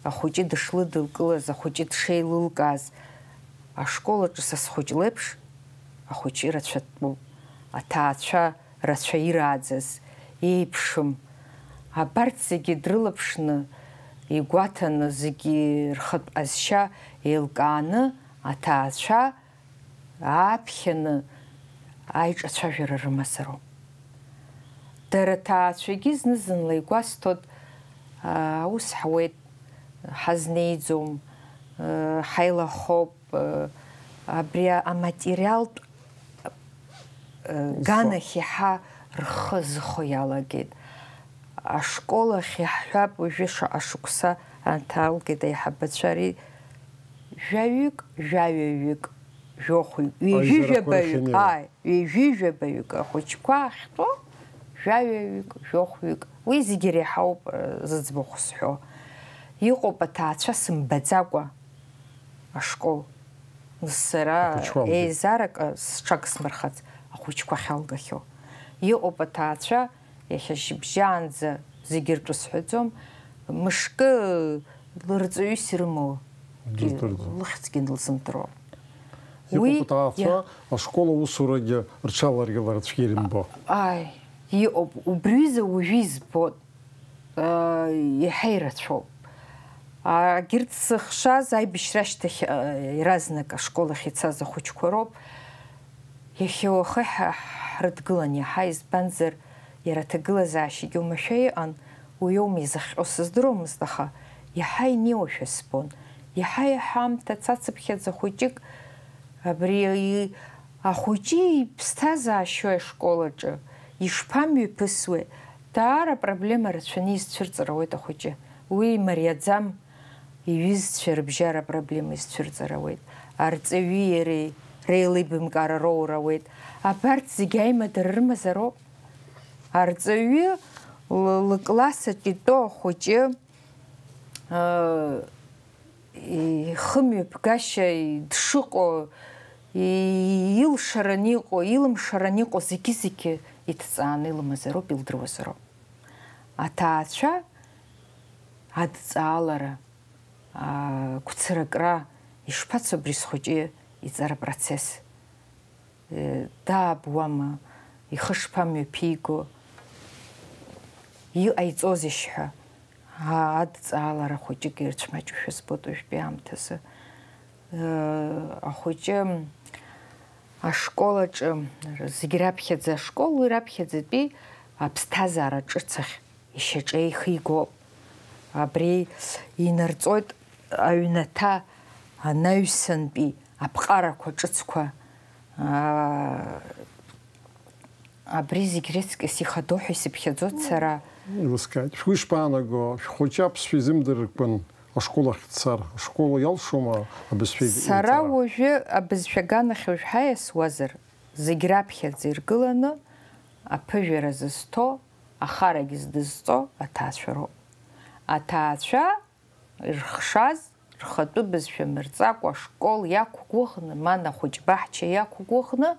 ахәыҷы дышлыдылкылаз, ахәыҷы дшеилылкааз, ашкол аҿы са схәыҷ леиԥш ахәыҷы рацәатәуп. Аҭаацәа рацәа ирааӡаз, еиԥшым. Абарҭ зегьы дрылаԥшны, игәаҭаны, зегьы рхатә ҟазшьа еилкааны, аҭаацәа ааԥхьаны аиҿацәажәара рымазароуп. Дара аҭаацәагьы зны-зынла игәасҭоит, аус ҳуеит, ҳазнеиӡом, ҳаилахоуп, абри аматериалтә ганахь иаҳа рхы зыхо иалагеит. Ашкол ахь иаҳҳәап, уажәы шаҟа шықәса анҭалгеит аиҳабацәа, ари жәаҩык, жәаҩаҩык, жәохәҩык, ҩажәижәабаҩык, ааи, ҩажәижәабаҩык ахәыҷқәа ахьтәоу, жәаҩаҩык, жәохәҩык, уи зегьы иреиҳауп, э, зыӡбахә сҳәо. Иҟоуп аҭаацәа сымбаӡакәа ашкол. Сара еизарак, э, сҽагсмырхац, ахәыҷқәа ахьалгахьоу. Иҟоуп аҭаацәа, иахьа шьыбжьаанӡа зегьы ртәы сҳәаӡом, мышкы лырҵаҩыс ирымоу лыхьӡгьы лзымдыруа. Иҟоуп аҭаацәа, ашкол аусурагьы рҽаларгылар ацәгьа ирымбо. Ааи, иҟоуп, убри ҩыза уажәы избоит, еиҳа ирацәоуп. Агьырҭ зыхшаз аибашьра ашьҭахь, иаразнак ашкол ахь ицаз ахәыҷқәа роуп. Иахьа уахыҳәа ҳрыдгылан иаҳа, избанзар, иара аҭагылазаашьагьы оумашәа иҟан, уи аума изыхҟьо сыздыруамызт, аха иаҳа инеиуашәа сбон. Иаҳа-иаҳа аамҭа цацыԥхьаӡа хәыҷык абри ахәыҷы иԥсҭазаашьои ашкол аҿы, ишԥамҩаԥысуеи, даара апроблема рацәаны изцәырҵыр ауеит ахәыҷы. Уи имариаӡам. Иҩызцәа рыбжьара апроблема изцәырҵыр ауеит. Арҵаҩи иареи реилибамкаара роур ауеит. Абарҭ зегьы аимадара рымазароуп. Арҵаҩы лы-, лыкласс аҿы итәоу ахәыҷы, э, ихымҩаԥгашьа дшыҟоу, и-, илшараны иҟоу, илымшараны иҟоу зегьы-зегьы иҭҵааны илымазароуп, илдыруазароуп. Аҭаацәа адҵаалара, аа, гәцаракра, ишԥацо абри схәыҷы иҵара процесс? Э, даабуама, ихы шԥамҩаԥиго, иҟаиҵозеишь ҳәа, аа, адҵаалара хәыҷык ирцәмаҷушәа збоит уажәтәи аамҭазы. Э, ахәыҷы ашкол аҿы, зегь раԥхьаӡа ашкол, уи раԥхьаӡатәи аԥсҭазаара ҿыц ахь ишьаҿа еихигоуп. Абри инарҵоит аҩнаҭа анаҩсантәи аԥҟарақәа ҿыцқәа. Аа, абри зегь рыцкьыс ихадоу ҳәа исыԥхьаӡоит сара. Еилыскааит. Шәгәы ишԥаанаго, шәхәыҷы аԥсшәа изымдыркәан ашкол ахь дцар? Ашкол иалшома абызшәа ицара? Сара уажәы абызшәа аганахь уажә ҳаиасуазар, зегь раԥхьаӡа иргыланы аԥыжәара зызҭо, ахарагь здызҵо аҭаацәа роуп. Аҭаацәа ирхшаз, рхатәы бызшәа мырҵакәа ашкол иақәгәыӷны, ман ахәыҷ баҳча иақәгәыӷны,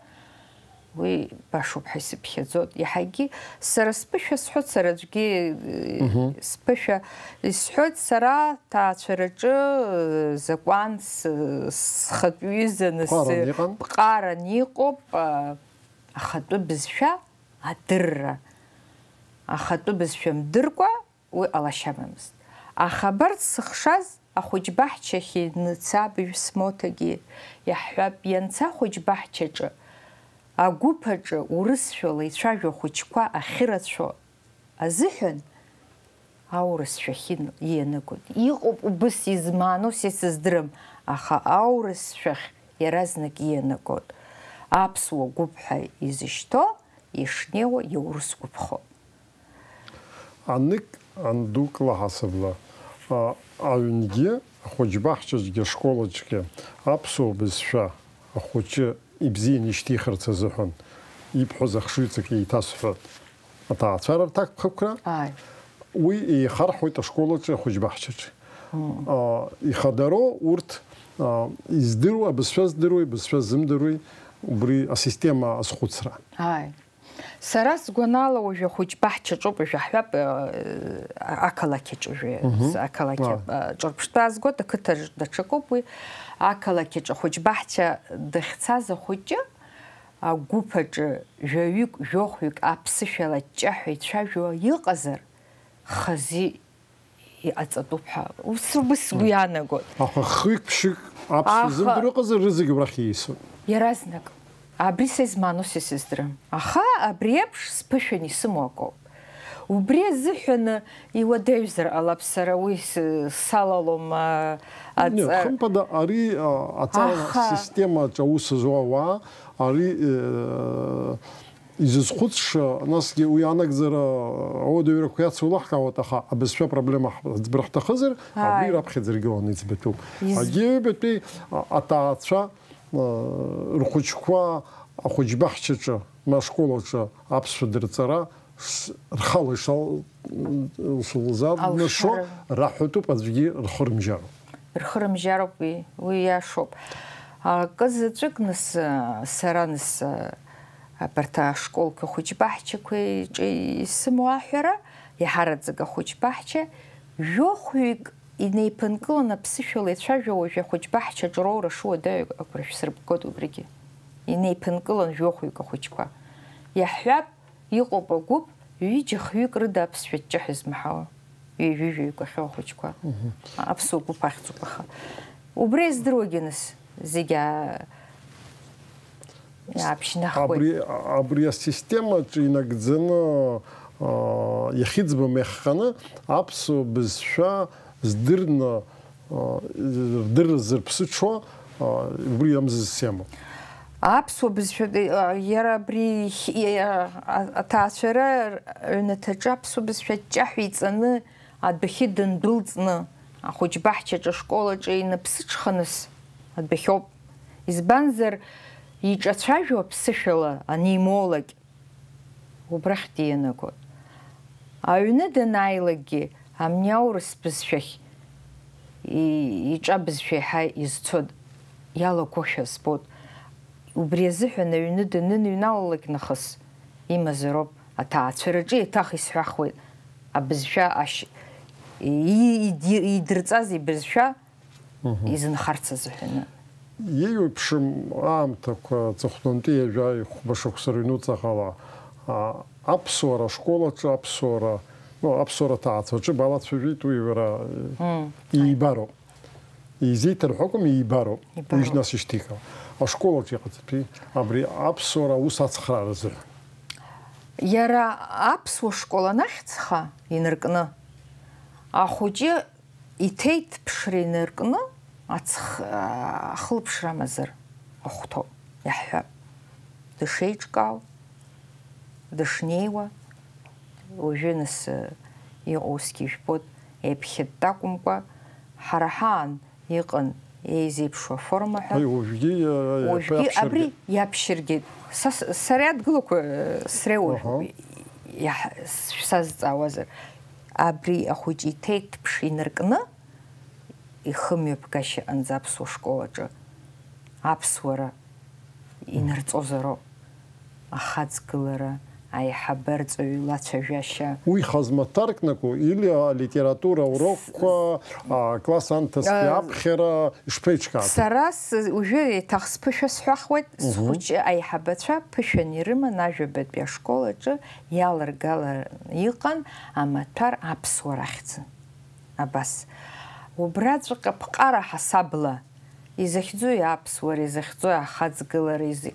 уи башоуп ҳәа исыԥхьаӡоит. Иаҳагьы сара сԥышәа сҳәоит, сара аӡәгьы, э, Мгм. сԥышәа исҳәоит, сара ҭаацәараҿы, э, закәанс, э, схатә ҩызаны Ԥҟаран с-, иҟан? Ԥҟаран иҟоуп, а, ахатәы бызшәа адырра. Ахатәы бызшәа мдыркәа, уи ҟалашьа амамызт. Аха абарҭ сыхшаз ахәыҷбаҳчахь ианца абыжә смоҭагьы иаҳҳәап, ианца ахәыҷбаҳчаҿы, агәыԥ аҿы урысшәала ицәажәо ахәыҷқәа ахьырацәоу азыҳәан аурысшәахь ин-, иианагоит. Иҟоуп убыс измааноу, са исыздырам, аха аурысшәахь иаразнак иианагоит. Аԥсуа гәыԥ ҳәа изышьҭоу ишнеиуа иаурыс гәыԥхоуп. Анык, андук лаҳасабла, а, аҩнгьы, ахәыҷбаҳчаҿгьы, ашколаҿгьы аԥсуа бызшәа ахәыҷы ибзианы ишьҭихырц азыҳәан ибҳәаз ахшыҩҵак еиҭасҳәап. Аҭаацәара рҭакԥхықәра, Ааи. Уи еихарҳәоит ашколаҿы, ахәыҷбаҳчаҿы. Мм. А, ихадароу урҭ, а, издыруа, абызшәа здыруеи, абызшәа ззымдыруеи, убри асистема азхәыцра. Ааи. Сара сгәанала уажәы ахәыҷбаҳчаҿоуп, уажәы ҳҳәап, э, ақалақь аҿы уажәы, Мгм. с-, ақалақь Ааи. а, ҿырԥштәы аазгоит, ақыҭаҿ даҽакуп уи. Ақалақь аҿы ахәыҷбаҳча дахьцаз ахәыҷы агәыԥ аҿы жәаҩык, жәохәҩык аԥсышәала аҷҷаҳәа ицәажәо иҟазар, хазы иҟаҵатәуп ҳәа ус, ус сгәы Мм. иаанагоит. Аха хҩык-ԥшьҩык аԥсшәа Аха зымдыруа ыҟазар, рызегь убрахь ииасуп. Иаразнак. Абри са измааноу са исыздырам. Аха абри еиԥш сԥышәан исымоу акоуп. Убри азыҳәаны иуадаҩзар ҟалап сара уи с-, салалом, а, Не, аҵа-, хымԥада, ари, а, аҵара Аха. системаҿы аус зуа ауаа, ари, э, изызхәыцша, насгьы уи анагӡара ауадаҩрақәа иацулаҳкаауеит, аха абызшәа проблема ҳ-, ӡбыр ҳҭахызар, абри Ааи. раԥхьаӡа иргыланы иӡбатәуп. Из- Агьи ҩбатәи, а, аҭаацәа, а, рхәыҷқәа ахәыҷбаҳчаҿы, ма ашкол аҿы аԥсшәа дырҵара, ш-, рхала ишал-, шылзанашо Алшара. раҳәатәуп, аӡәгьы рхырмжьароуп. Рхырмжьароуп уи, уи иашоуп. Акы заҵәык нас, сара нас, абарҭ ашколқәа хәыҷбаҳчақәеиҿы исымоу аҳәара, иаҳараӡак ахәыҷбаҳча, жәохәҩык инеиԥынкыланы аԥсышәала ицәажәо уажәы ахәыҷбаҳчаҿы роура шуадаҩу агәра шәсырбгоит убригьы. Инеиԥынкылан жәохәҩык ахәыҷқәа. Иаҳҳәап, иҟоуп агәыԥ, ҩыџьа-хҩык рыда аԥсшәа ҷҷаҳәа измаҳауа, ҩажәи жәаҩык ахьоу ахәыҷқәа, Мгм. аԥсуа гәыԥ ахьӡуп, аха убри издыруагьы нас зегь аа-, иааԥшьнахуеит. Абри, абри асистемаҿы инагӡаны, аа, иахьыӡбам иахҟьаны аԥсуа бызшәа здырны, аа, рдырра зырԥсыҽуа, аа, убри иамзыз сиамоуп. Аԥсуа бызшәа, аа, иара абри ихь-, иа-, а-, аҭаацәара аҩнаҭаҿы аԥсуа бызшәа ҷҷаҳәа иҵаны адәахьы дындәылҵны, ахәыҷбаҳчаҿы, ашкол аҿы инаԥсыҽханыс адәахьоуп. Избанзар, иҿацәажәо аԥсышәала анимолог, убрахь дианагон. Аҩны данааилакгьы, амни аурыс бызшәахь и-, иҿа бызшәа еиҳа изцо иалагошәа збот. Убри азыҳәан аҩны даныныҩналалак нахыс имазароуп, аҭаацәараҿы еиҭах исҳәахуеит, абызшәа ашь-, и-, иди-, идырҵаз ибызшәа Мгм. изынхарц азыҳәаны. Еиуеиԥшым аамҭақәа, аҵыхәтәантәи ҩажәа хәба шықәса рыҩнуҵаҟала, а, аԥсуара ашкол аҿы, аԥсуара, ну, аԥсуара ҭаацәаҿы балацәажәеит, уи уара, Мм. иибароуп. Изеиҭарҳәо акәым, иибароуп. Иибароуп. Уи нас ишьҭихьоу. Ашкол аҿы иҟаҵатәи абри аԥсуара аус ацхрааразы. Иара аԥсуа школ анахьӡха инаркны, ахәыҷы иҭеиҭԥшра инаркны ацх-, ахылаԥшра амазар ахәҭоуп, иаҳҳәап. Дышеиҿкаау, дышнеиуа, уажәы нас, э, иҟоу усгьы ижәбоит, еиԥхьытта акәымкәа, ҳара ҳаан иҟан еизеиԥшу аформа ҳәа. Ҳаи, уажәгьы, э, Уажәгьы иаԥшьыргьы. Абри иаԥшьыргьы, са с-, сара иадгылақәа, э, среиуоуп, Аҳа. иаҳ-, с-, шәсазҵаауазар. Абри ахәыҷы иҭеиҭԥш инаркны, ихымҩаԥгашьа анӡа аԥсуа школ аҿы аԥсуара инарҵозароуп. Ахаҵгылара, аиҳабарҵаҩ лацәажәашьа. Уи хазмаҭәарк наку, или алитература урокқәа, а, класс анҭыҵтәи Э, аԥхьара ишԥеиҿкаатәу? Сара с-, уажәы еиҭах сԥышәа сҳәахуеит, Мгм. схәыҷы аиҳабацәа ԥышәан ирыман ажәабатәи ашкол аҿы иаларгалан иҟан амаҭәар аԥсуара ахьӡын. Абас. Убраҵәҟьа ԥҟара ҳасабла, изахьӡуи аԥсуара, изахьӡуи ахаҵгылара, изы-,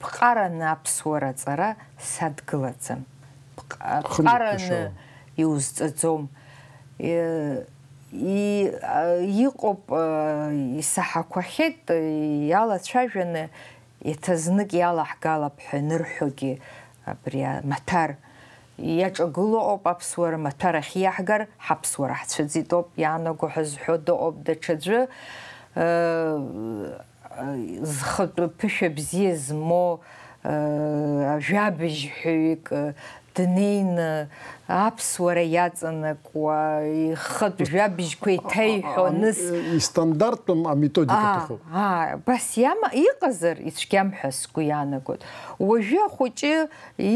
ԥҟараны аԥсуара аҵара садгылаӡам. Ԥҟ-, Хымҩаԥгашьала. ԥҟараны иузҵаӡом. Е, и-, а, иҟоуп, а, исаҳақәахьеит, а, иалацәажәаны, еиҭа знык иалаҳгалап ҳәа анырҳәогьы, абри амаҭәар иаҿагыло ауп аԥсуара, маҭәар ахьиаҳгар, ҳаԥсуара ҳцәыӡит ауп, иаанаго ҳәа зҳәо дыҟоуп даҽаӡәы, э, зхатәы ԥышәа бзиа змоу, э, ажәабжьҳәаҩык, э, днеины аԥсуара иаҵанакуа, ихатә жәабжьқәа иҭаиҳәо, А, а, аныс- а, истандарттәым аметодика Аа, аҭахуп. аа, абас иама-, иҟазар ицәгьам ҳәа сгәы иаанагоит. Уажәы ахәыҷы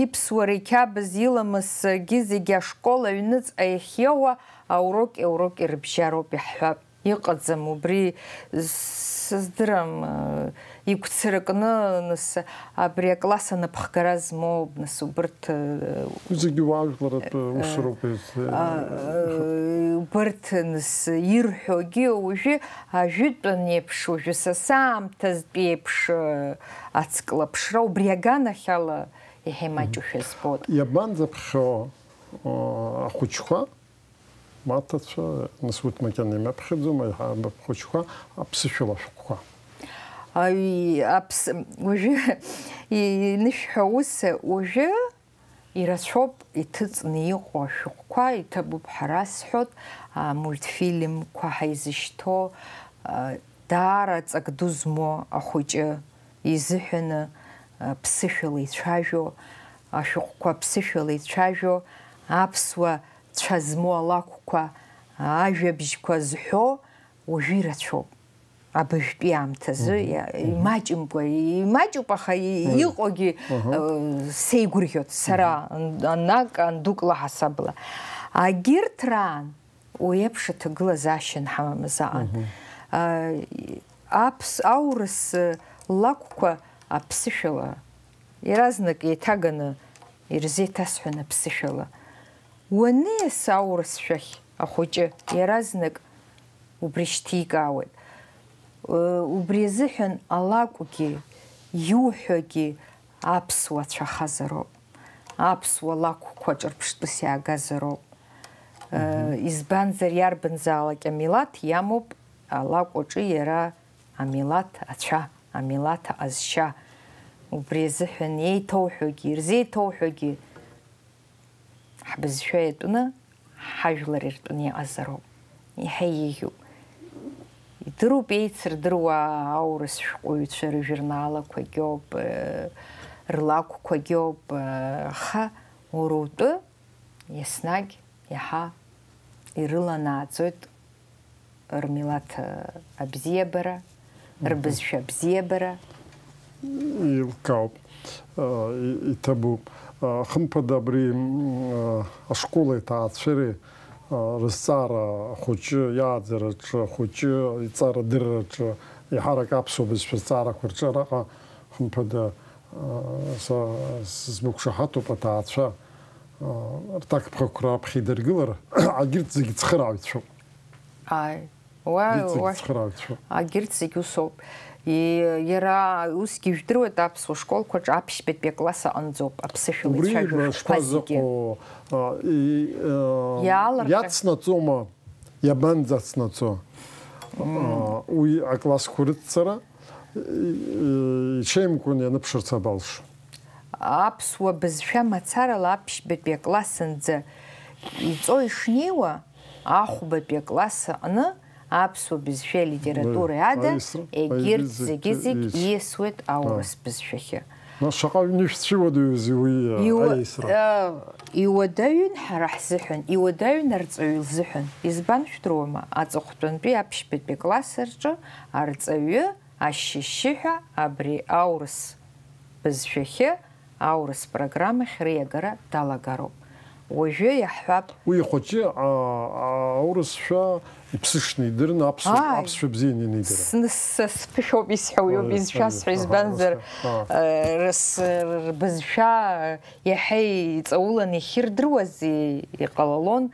иԥсуара, иқьабз, иламыс, зегьы-зегьы ашкол аҩныҵҟа иахьиоуа ауроки ауроки рыбжьароуп иаҳҳәап. Иҟаӡам, убри сыздырам, игәцаракны, нас, абри акласс анапхгара змоуп, нас, убырҭ, Уи зегьы уаажәларатә усуроуп, а, убырҭ, нас, ирҳәогьы уажәы ажәытәан еиԥш, уажәы са саамҭазтәи еиԥш, ацклаԥшра убри аганахьала иаҳа имаҷушәа збоит. Иабанӡаԥхьо, а, ахәыҷқәа? Маҭацәа, нас, урҭ макьана имаԥхьаӡом, аиҳабы хәыҷқәа, аԥсышәала ашәҟәқәа. Аи, аԥс-, уажәы, инышәҳәа ус, уажәы ирацәоуп иҭыҵны иҟоу ашәҟәқәа, иҭабуп ҳәа расҳәоит, амультфильмқәа ҳаизышьҭоу, а, даара ҵак ду змоу ахәыҷы изыҳәаны, а, ԥсышәала ицәажәо, ашәҟәқәа ԥсышәала ицәажәо, аԥсуа цәа змоу алакәқәа, ажәабжьқәа зҳәо уажәы ирацәоуп. Абыжәтәи аамҭазы, Мгм. иа-, Мгм. имаҷымкәа, имаҷуп, аха и-, Уи. иҟоугьы, Аҳа. э, сеигәырӷьоит сара, Мгм. ан-, анак, андук лаҳасабла. Агьырҭ раан уи еиԥш аҭагылазаашьа анҳамамыз аҟан. Мгм. А, аԥс-, аурыс, э, лакәқәа аԥсышәала иаразнак еиҭаганы ирзеиҭасҳәон аԥсышәала. Уанеиас аурысшәахь ахәыҷы иаразнак убри шьҭикаауеит. Ы, убри азыҳәан алакәгьы, иуҳәогьы аԥсуа цәахазароуп, аԥсуа лакәқәа ҿырԥштәыс иаагазароуп. Ы, Мгм. избанзар, иарбанзаалак амилаҭ иамоуп алакә аҿы иара амилаҭ ацәа, амилаҭ аҟазшьа. Убри азыҳәан еиҭоуҳәогьы, ирзеиҭоуҳәогьы, ҳбызшәа иатәны, ҳажәлар иртәны иҟазароуп. Иаҳа еиӷьуп. Идыруп еицырдыруа аурыс шәҟәыҩҩцәа рыжәурналқәагьоуп, э, рлакәқәагьоуп, э, аха уара утәы еснагь иаҳа ирыланааӡоит рмилаҭ абзиабара, Мгм. рбызшәа абзиабара. Еилкаауп, а, и-, иҭабуп. А, хымԥада абри, м, а, ашколи аҭаацәареи, а, рызҵаара ахәыҷы иааӡараҿы, ахәыҷы иҵарадырраҿы, еиҳарак аԥсуа бызшәа зҵаарақәа рҿы араҟа, хымԥада, а, са сызмықәшаҳаҭуп аҭаацәа, а, рҭакԥхықәра аԥхьа идыргылар, агьырҭ зегьы цхырааҩцәоуп. Ааи. Уа, Иҵегь уа, цхырааҩцәоуп. Агьырҭ зегь усоуп. И-, иара усгьы ижәдыруеит, аԥсуа школқәаҿы аԥшьбатәи акласс аҟынӡоуп аԥсышәала Убри ицәажәо ибра ашәҟәқәа зегьы. Шԥазыҟоу, а, и-, а, Иаалырҟьа- иацнаҵома, иабанӡацнаҵо? Мм. А, уи аклассқәа рыццара, и-, и-, иҽеимкәан ианыԥшырц абалшо. Аԥсуа бызшәа мацарала аԥшьбатәи аклассынӡа иҵо ишнеиуа, ахәбатәи акласс аҟны аԥсуа бызшәеи алитературеи ада Аисра, егьырҭ аизы, зегьы-зегь аизы. Ииасуеит аурыс бызшәахьы. Нас шаҟа ҩнышә цәыуадаҩузеи уи, Иуа-, аисра? э, иуадаҩын ҳара ҳзыҳәан, иуадаҩын арҵаҩы лзыҳәан. Избан жәдыруама, аҵыхәтәантәи аԥшьбатәи акласс рҿы арҵаҩы ашьшьыҳәа абри аурыс бызшәахьы, аурыс программахь риагара далагароуп. Уажәы иаҳҳәап. Уи ихәыҷы, а, а, аурысшәа иԥсышны идырны, аԥсуа, Ааи. аԥсшәа бзианы инидыруан. Сны са сԥышәоуп исҳәо, уи ауп Ааи, изшәасҳәо, ааи, избанзар, аурысшәа. Аа. э, рыс-, рбызшәа, э, иаҳа иҵауланы иахьырдыруаз и-, иҟалалон.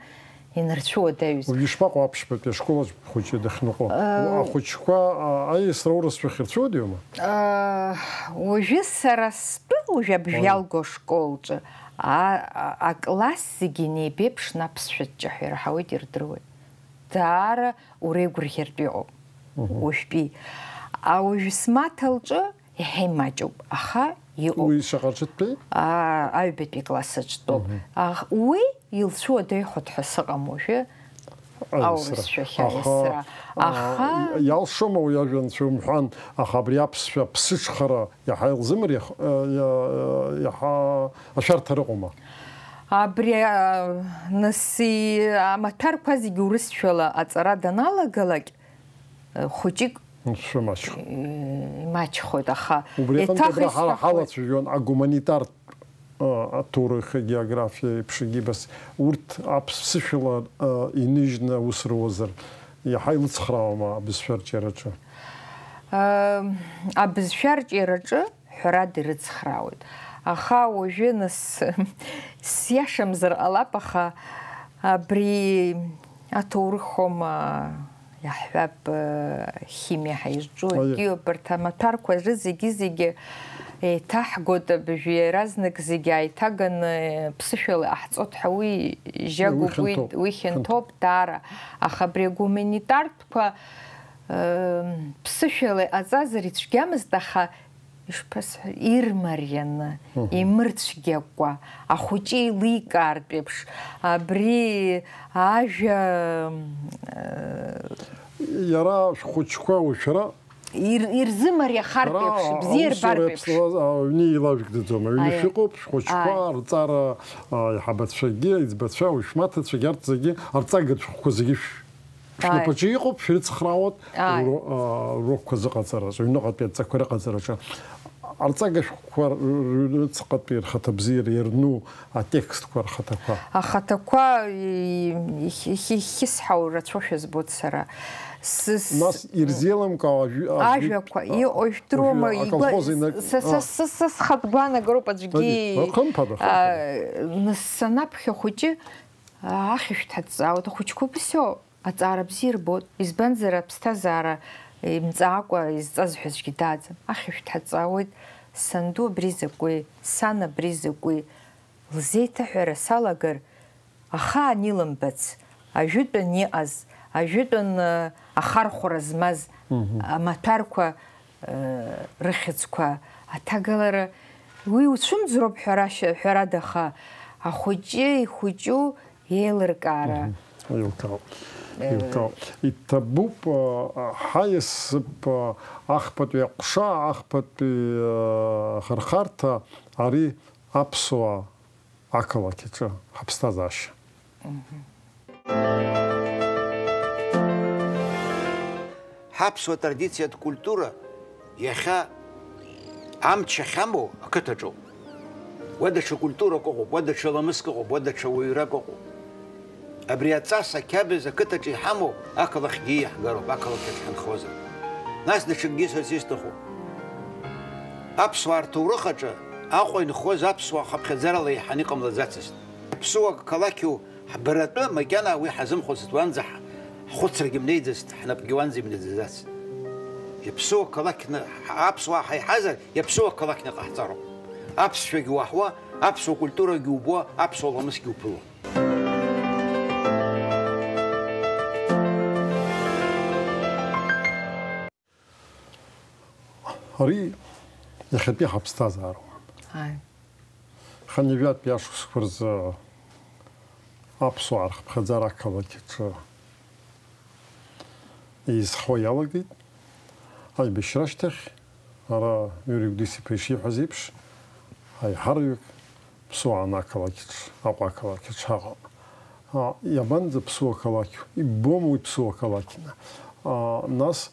Инарцәуадаҩыз. Уажә ишԥаҟоу аԥшьбатәи ашкол аҿы бхәыҷы дахьныҟәо? Э, Ахәыҷқәа, а, аиасра аурысшәа ахьырцәуадаҩума? Э, уажәы сара стәы, уажә абжә Ой. иалго ашколҿы, а, а, акласс зегьы инеибеиԥшны аԥсшәа ҷҷаҳәа ираҳауеит, ирдыруеит. Даара уреигәырӷьартә иҟоуп. Мгм. Уажәтәи. А уажә смаҭа лҿы Еҳе имаҷуп, аха иҟоуп. Уи шаҟа ҿыцтәи? Аа, аҩбатәи класс аҿтәоуп. Мгм. Аха уи илцәуадаҩхоит ҳәа сыҟам уажәы. Аурысшәахь Аха, аиасра. аа, Аха иалшома уи ажәа анцәа умҳәан, аха абри аԥсшәа ԥсыҽхара иаҳа илзымариах-, э, иа-, иаҳа ашәарҭа рыҟоума? Абри, а, нас и-, амаҭәарқәа зегьы урысшәала аҵара даналагалак, хәыҷык Шәымаҷхоит. Имаҷхоит, аха Убри аҟынтә абра еиҭахысҳәахоит. Ҳара ҳалацәажәон агуманитартә, а, аҭоурых, агеографиа еиԥш егьибас. Урҭ аԥсышәала, а, иныжьны аус руазар, иаҳа илыцхраауама абызшәа арҿиараҿы? Ам, абызшәа арҿиараҿы ҳәарада ирыцхраауеит. Аха уажәы нас сиашамзар ҟалап, аха абри аҭоурыхома, иаҳҳәап, химиа ҳаизҿу, Аиеи. Акгьы, абарҭ амаҭәарқәа рызегьы-зегьы еиҭаҳгоит абыжә, иаразнак зегьы ааиҭаганы ԥсышәала иҟаҳҵоит ҳәа уи жьагоуп, Уи уи, хьанҭоуп. Уи хьанҭоуп даара. Аха абри агуманитартә Ԥсышәала иҟаҵазар ицәгьамызт, аха, ишԥасҳәа, ирмарианы, Мгм. Имырцәгьакәа, ахәыҷы еиликаартә еиԥш, абри ажәа, э, Иара шәхәыҷқәа, шәара ир-, ирзымариахартә шәара еиԥш, бзиа аусура ирбартә еиԥш. Иаԥсуаз, а, аҩны еилажәгӡаӡом. Аҩны Аиа. Шәыҟоуп, шәхәыҷқәа, Аиа. Арҵара, а, аиҳабацәагьы, аиҵбацәа, уи шәмаҭацәагьы, арҭ зегьы, арҵагатә шәҟәқәа зегьы шә-, Ааи. Шәнапаҿы иҟоуп, шәрыцхраауеит Ааи. Уро-, а, урокқәа зыҟаҵараз, аҩныҟатәи адҵақәа рыҟаҵараҿы. Арҵага шәҟәқәа р-, р-, рыцҟатәи рхаҭабзиара иарну атекстқәа рхаҭақәа. Ахаҭақәа и-, ихь-, ихь-, ихьысҳау рацәоушәа збоит сара. С-, с-, Нас ирзеилымкаауа ажә-, ажәытә, Ажәақәа, а, иҟоу жәдыруама, уажәы игәа-, аколхоз инаг-, са, са, а. Са, са схатә гәаанагароуп аӡәгьы, Али, хымԥада, а, хымԥада. Нас санаԥхьа хәыҷы, а, ахьышә дҳаҵаауеит, ахәыҷқәа убас иоуп. Аҵаара бзиа рбоит, избанзар, аԥсҭазаара имҵаакәа изҵаз ҳәа аӡәгьы дааӡам. Ахьышә дҳаҵаауеит, санду абри закәи, сан абри закәи, лзеиҭаҳәара салагар, ахаан илымбац, ажәытәан иҟаз, ажәытәан, э, ахархәара змаз, Мгм. Амаҭәарқәа, э, рыхьӡқәа аҭагалара, уи уцәымӡроуп ҳәарашьа-, ҳәарада, аха ахәыҷы ихәыҷу Еилыркаара. Мгм. Еилкаауп. Э, Еилкаауп. Иҭабуп, а, ҳаиасып, а, ахԥатәи аҟәша, ахԥатәи, а, ахырхарҭа, ари аԥсуаа ақалақь аҿы ҳаԥсҭазаашьа. Мгм. Ҳаԥсуа традициатә культура иахьа амч ахьамоу ақыҭаҿоуп. Уа даҽа культурак ыҟоуп, уа даҽа ламыск ыҟоуп, уа даҽа уаҩрак ыҟоуп. Абри аҵас ақьабз ақыҭаҿы иҳамоу ақалақьгьы иаҳгароуп, ақалақь аҿы ҳанхозар. Нас даҽакгьы сҳәарц исҭаху. Аԥсуаа рҭоурых аҿы Аҟәа инхоз аԥсуаа хыԥхьаӡарала еиҳаны иҟамлаӡацызт. Аԥсуа қалақьу Ҳбаратәы макьана уи ҳазымхәыцт, уанӡа ҳ-, ҳхәыцрагьы мнеиӡацт, ҳнапгьы уанӡа имнаӡаӡацт. Иаԥсуа қалақьны ҳ-, аԥсуаа ҳаиҳазар, иаԥсуа қалақьны ҟаҳҵароуп. Аԥсшәагьы уаҳауа, аԥсуа культурагьы убо, аԥсуа ламысгьы уԥыло. Ари иахьатәи ҳаԥсҭазаароума? Ааи. Хынҩажәатәи ашықәсқәа рзы аԥсуаа рхыԥхьаӡара ақалақь аҿы еизҳауа иалагеит. Аибашьра ашьҭахь, ара Иури Гәдис-иԥа ишиҳәаз еиԥш, аиҳараҩык ԥсуаан ақалақь аҿы, Аҟәа ақалақь аҿы ҳаҟоуп. А, иабанӡа ԥсуа қалақьу? Иббома уи ԥсуа қалақьны? А, нас,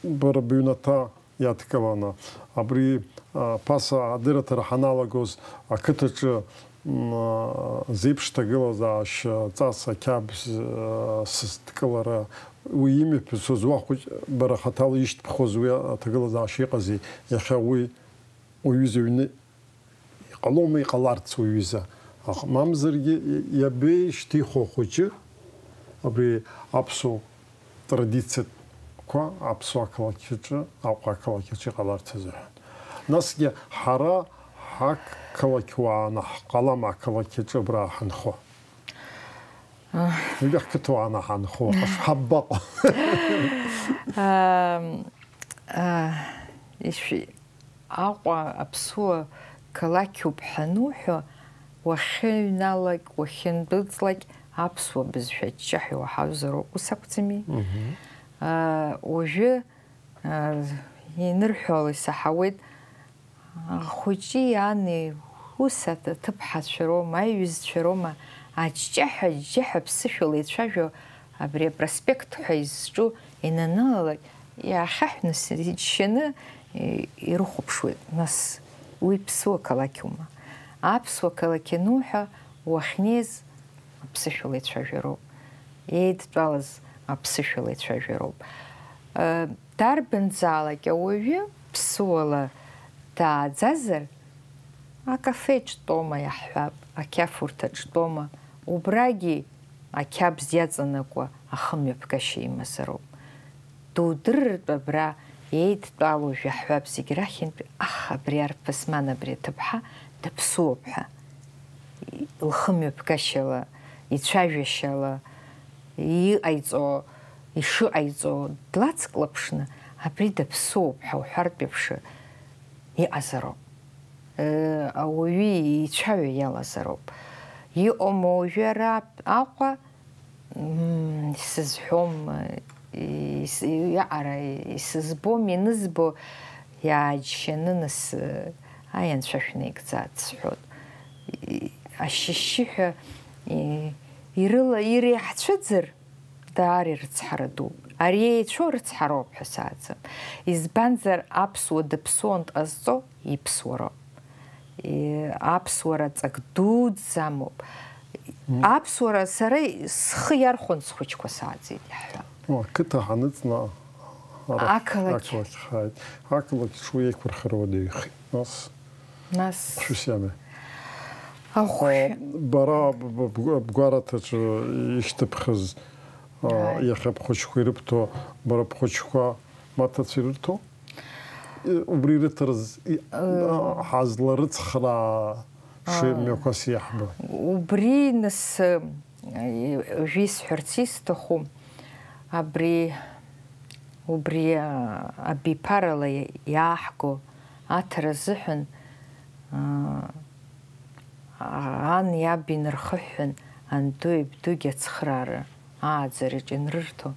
бара быҩнаҭа иадкыланы, абри, а, ԥаса адырраҭара ҳаналагоз, ақыҭаҿы, м, а, зеиԥш ҭагылазаашьа, ҵас, ақьабз, а, сызҭкылара, уи имҩаԥысуаз уа хәыҷ, бара хаҭала ишьҭыбхуаз уи аҭагылазаашьа иҟази, иахьа уи уҩыза аҩны Иҟалома иҟаларц уҩыза? Аха, мамзаргьы, иабеишьҭихуа хәыҷы абри аԥсуа традициақәа аԥсуа ақалақь аҿы, Аҟәа ақалақь аҿы иҟаларц азыҳәан. Насгьы ҳара ҳақалақь уааны ҳҟалам, ақалақь аҿы абра ҳанхо. Ҩбах қыҭауааны ҳанхо, ҳабаҟоу? Ам, а, ишәи-, Аҟәа аԥсуа қалақьуп ҳануҳәо, уахьыҩналак, уахьындәылҵлак аԥсуа бызшәа ҷҷаҳәа иуаҳауазароуп, ус акәӡами? Мгм. А, уажәы, а, инырҳәало исаҳауеит, Ахәыҷи ани ус аҭыԥҳацәа роума, аиҩызцәа роума, аҷҷаҳәа, аҷҷаҳәа ԥсышәала ицәажәо абри апроспект ҳәа изҿу инанылалак, иаахьаҳәны, иџьшьаны, и-, ирыхәаԥшуеит. Нас уи ԥсуа қалақьума? Аԥсуа қалақь ануҳәа, уахьнеиз аԥсышәала ицәажәароуп. Еидтәалаз Аԥсышәала ицәажәароуп. Э, дарбанзаалак ауаҩы ԥсуала дааӡазар, акафеҿтәоума иаҳҳәап, ақьафурҭаҿтәоума, убрагьы ақьабз иаҵанакуа ахымҩаԥгашьа имазароуп. Дудырыртә абра еидтәалоу жәаҳәап зегь рахьынтә, аха абри арԥыс, ман абри аҭыԥҳа даԥсуоуп ҳәа, лхымҩаԥгашьала, ицәажәашьала, иҟаиҵо, ишыҟаиҵо длацклаԥшны, абри даԥсуоуп ҳәа уҳәартә еиԥш иҟазароуп. Э, ауаҩы ицәаҩа иалазароуп. Иҟоума уажәы ара Аҟәа? Мм, исызҳәом, ис-, иаҟара исызбом, ианызбо иааџьшьаны нас, э, аи, анцәа шәнаигӡааит сҳәоит. И-, ашьшьыҳәа, и-, ирыла-, иреиҳцәыӡыр, даара ирыцҳара дууп. Ари еицәоу рыцҳароуп ҳәа сааӡам. Избанзар, аԥсуа дыԥсуан дҟазҵо иԥсуароуп. Е, аԥсуара ҵак дуӡӡа амоуп. Аԥсуара сара схы иархәон схәыҷқәа сааӡеит иаҳҳәап. О, ақыҭа ҳаныҵны арахь Ақалақь. Ақалақь ҳааит. Ақалақь ҽуаҩ еиқәырхара уадаҩхеит. Нас Нас. Хәшәыс иамеи? Ахәшә. А, бара б-, б-, бгәараҭаҿы ишьҭыбхыз, а, Ааи. Иахьа бхәыҷқәа ирыбҭо, бара бхәыҷқәа маҭацәа ирырҭо? Убри рыҭараз и-, Ыы. Ҳазларыцхраа шеимҩақәас иаҳбо. Убри нас, ы, уажәы исҳәарц исҭаху, абри, убри, а, абиԥарала иааҳго аҭара азыҳәан, ы, ан иаб инархыҳәҳәан, андуи абдугьы ацхыраара ааӡараҿ ианрырҭо,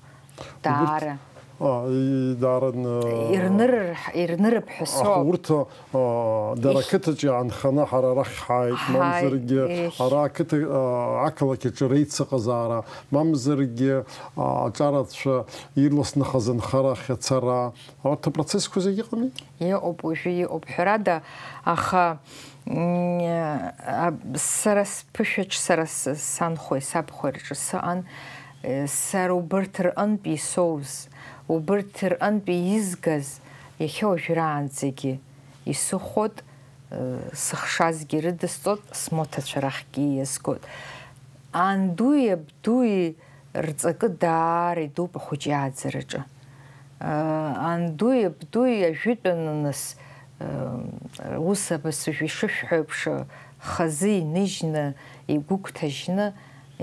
даара. А, и-, дааран, а, Ирнырыр-, ирнырып ҳәа аха соуп. Урҭ, а, дара Ишь- ақыҭаҿ иаанханы ҳара арахь ҳааит, Ҳааит, мамзаргьы еишь. Ара ақыҭа, а, ақалақь аҿы реицыҟазаара, мамзаргьы, а, аҿарацәа ирласны хазы анхара ахь ацара. Урҭ апроцессқәа зегьы ыҟами? Иҟоуп, уажәы иҟоуп, ҳәарада, аха М, а, сара сԥышәаҿ, сара с-, санхәеи сабхәеи рҿы сыҟан, э, сара убырҭ рҟынтәи исоуз, убырҭ рҟынтәи изгаз, иахьа уажәраанӡагьы исыхәот, э, сыхшазгьы рыдысҵот, смоҭацәа рахьгьы иазгот. Андуи абдуи рҵакы даара идууп ахәыҷы иааӡараҿы. Андуи абдуи ажәытәан нас, ус абасыжә ишышәҳәо еиԥш, хазы иныжьны, игәыгәҭажьны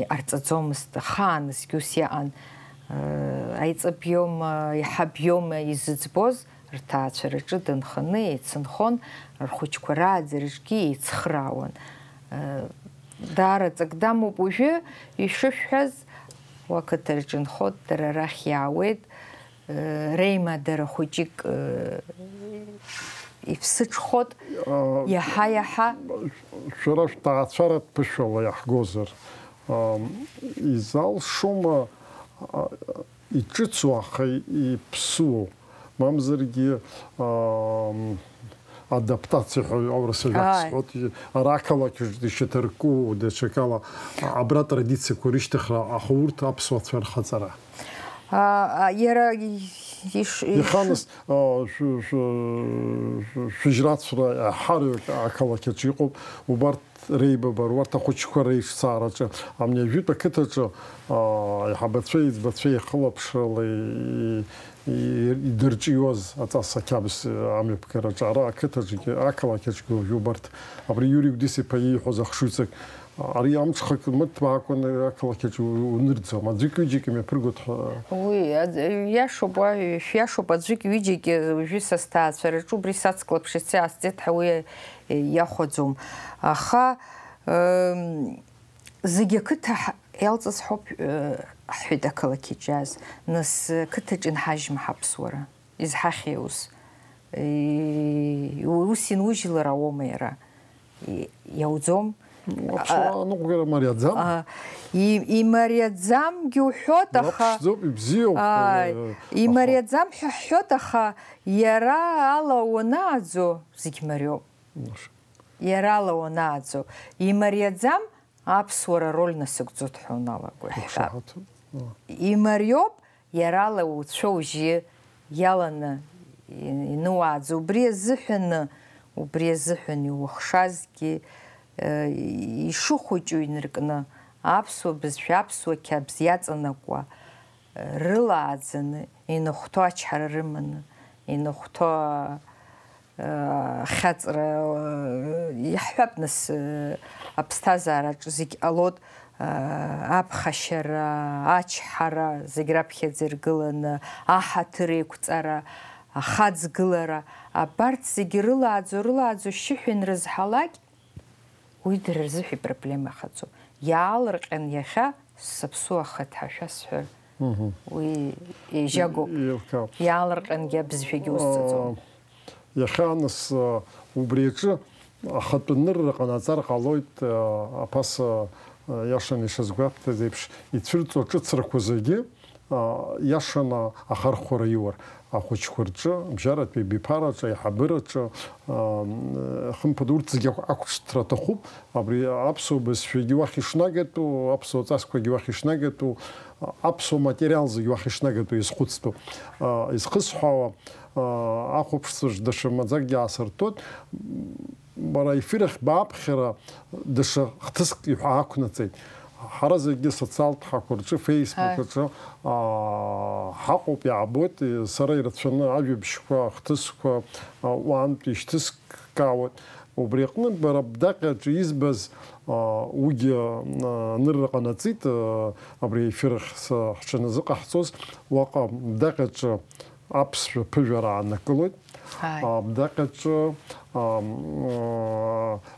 иҟарҵаӡомызт, ахааназгьы ус иаҟан. Аиҵыб иоума, иҳаб иоума изыӡбоз, рҭаацәараҿы дынханы еицынхон, рхәыҷқәа рааӡараҿгьы еицхраауан. Даара ҵак дамоуп уажәы, ишышәҳәаз, уақыҭа рҿынхоит, дара арахь иаауеит, реимадара хәыҷык иԥсыҽхот, иаҳа-иаҳа. Шәара шәҭаацәаратә ԥышәала иаҳгозар, изалшома иҿыцу, аха иԥсуоу, мамзаргьы, аа, адаптациа ҳәа аурысыжәак Ааи. Сҳәоит, ара ақалақь ишьаҭарку, даҽакала, абра атрадициақәа рышьҭыхра, аха урҭ аԥсуацәа рхаҵара. А, а, иара иш-, иш-, Иаханыс, а, шә-, шә-, шә-, шәыжьрацәра ҳарҩак ақалақь аҿы иҟоуп, убарҭ реибабар, урҭ ахәыҷқәа реиҿцаараҿы, амни ажәытә ақыҭаҿы, аа, аиҳабацәеи аиҵбацәеи ихылаԥшрала и-, и-, идырҿиоз аҵас ақьабз амҩаԥгараҿы, ара ақыҭаҿгьы, ақалақь аҿгьы уажәы убарҭ, абри Иури Гәдис-иԥа ииҳәоз ахшыҩҵак, ари амҽхак мыҭбаакәан ақалақь аҿы унырӡом, аӡәык-ҩыџьак имҩаԥыргоит ҳәа. Уи, аӡ-, иашоуп, уаҩ, шәиашоуп, аӡәык-ҩыџьак уажәы са сҭаацәараҿы убри сацклаԥшит, сиаасҵеит ҳәа уи иахәаӡом. Аха, ем, зегь ақыҭа ҳ-, иалҵыз ҳауп, э, ҳҳәеит ақалақь иҿиаз. Нас, э, қыҭаҿ инҳажьма ҳаԥсуара? Изҳахьеи ус? Э, ус инужьлар ауоума иара? И-, иауӡом. Аԥсуаа А, аныҟәгара мариаӡам. А, и-, имариаӡамгьы уҳәот, аха Иаԥшӡоуп, ибзиоуп, Ааи, э, аха имариаӡам ҳәа ҳҳәот, аха иара ала уанааӡо, зегь мариоуп. Нас. Иара ала уанааӡо, имариаӡам, аԥсуара роль насыгӡоит ҳәа уналаго иаҳҳәап. Иақәшаҳаҭуп. Имариоуп, иара ала уцәа-ужьы иаланы инуааӡо, убри азыҳәаны, убри азыҳәан иухшазгьы, ишыхәыҷу инаркны, аԥсуа бызшәа, аԥсуа қьабз иаҵанакуа, рылааӡаны, иныхәҭоу ачҳара рыманы, иныхәҭоу ахьаҵра, иаҳҳәап, нас, аԥсҭазаараҿ зегь ҟалоит, аԥхашьара, ачҳара, зегь раԥхьаӡа иргыланы, аҳаҭыр еиқәҵара, ахаҵгылара, абарҭ зегь рылааӡо, рылааӡо шьшьыҳәа инрызҳалак, уи дара рзыҳәа ипроблема ахаӡом. Иаалырҟьан иахьа саԥсуа ахаҭа шәасҳәар, уи еижьагоуп. Еилкаауп. Иаалырҟьангьы абызшәагьы узҵаӡом. Иахьа, нас, убри аҿы ахатәы нырра ҟанаҵар ҟалоит, аԥаса, иашаны ишазгәаҭаз еиԥш, ицәырҵуа аҿыцрақәа зегьы, иашаны ахархәара иуар, ахәыҷқәа рҿы, абжьаратәи абиԥараҿы, аиҳабыраҿы, хымԥада, урҭ зегьы ақә-, ақәҿҭра аҭахуп. Абри аԥсуа бызшәагьы уахь ишнагатәу, аԥсуа ҵасқәагьы уахь ишнагатәу, аԥсуа материал зегьы уахь ишнагатәу изхәыцтәу, изхысҳәаауа, ахәаԥшцәа даҽа маӡакгьы аасыртуеит. Бара аефир ахь бааԥхьара даҽа хҭыск иҳәа ақәнаҵеит. Ҳара зегьы асоциалтә ҳақәа рҿы, Facebook аҿы, аа, ҳаҟоуп, иаабоит, сара ирацәаны ажәабжьқәа, ахҭысқәа, аа, уаантәи ишьҭыскаауеит. Убри аҟны бара Бдаҟьаҿы избаз, аа, уигьы, аа, анырра ҟанаҵеит, аа, абри аефир ахь са ҳҽаназыҟаҳҵоз, уаҟа Бдаҟьаҿы аԥсшәа ԥыжәара ааннакылоит. Ааи. Абдаҟьаҿы, ам,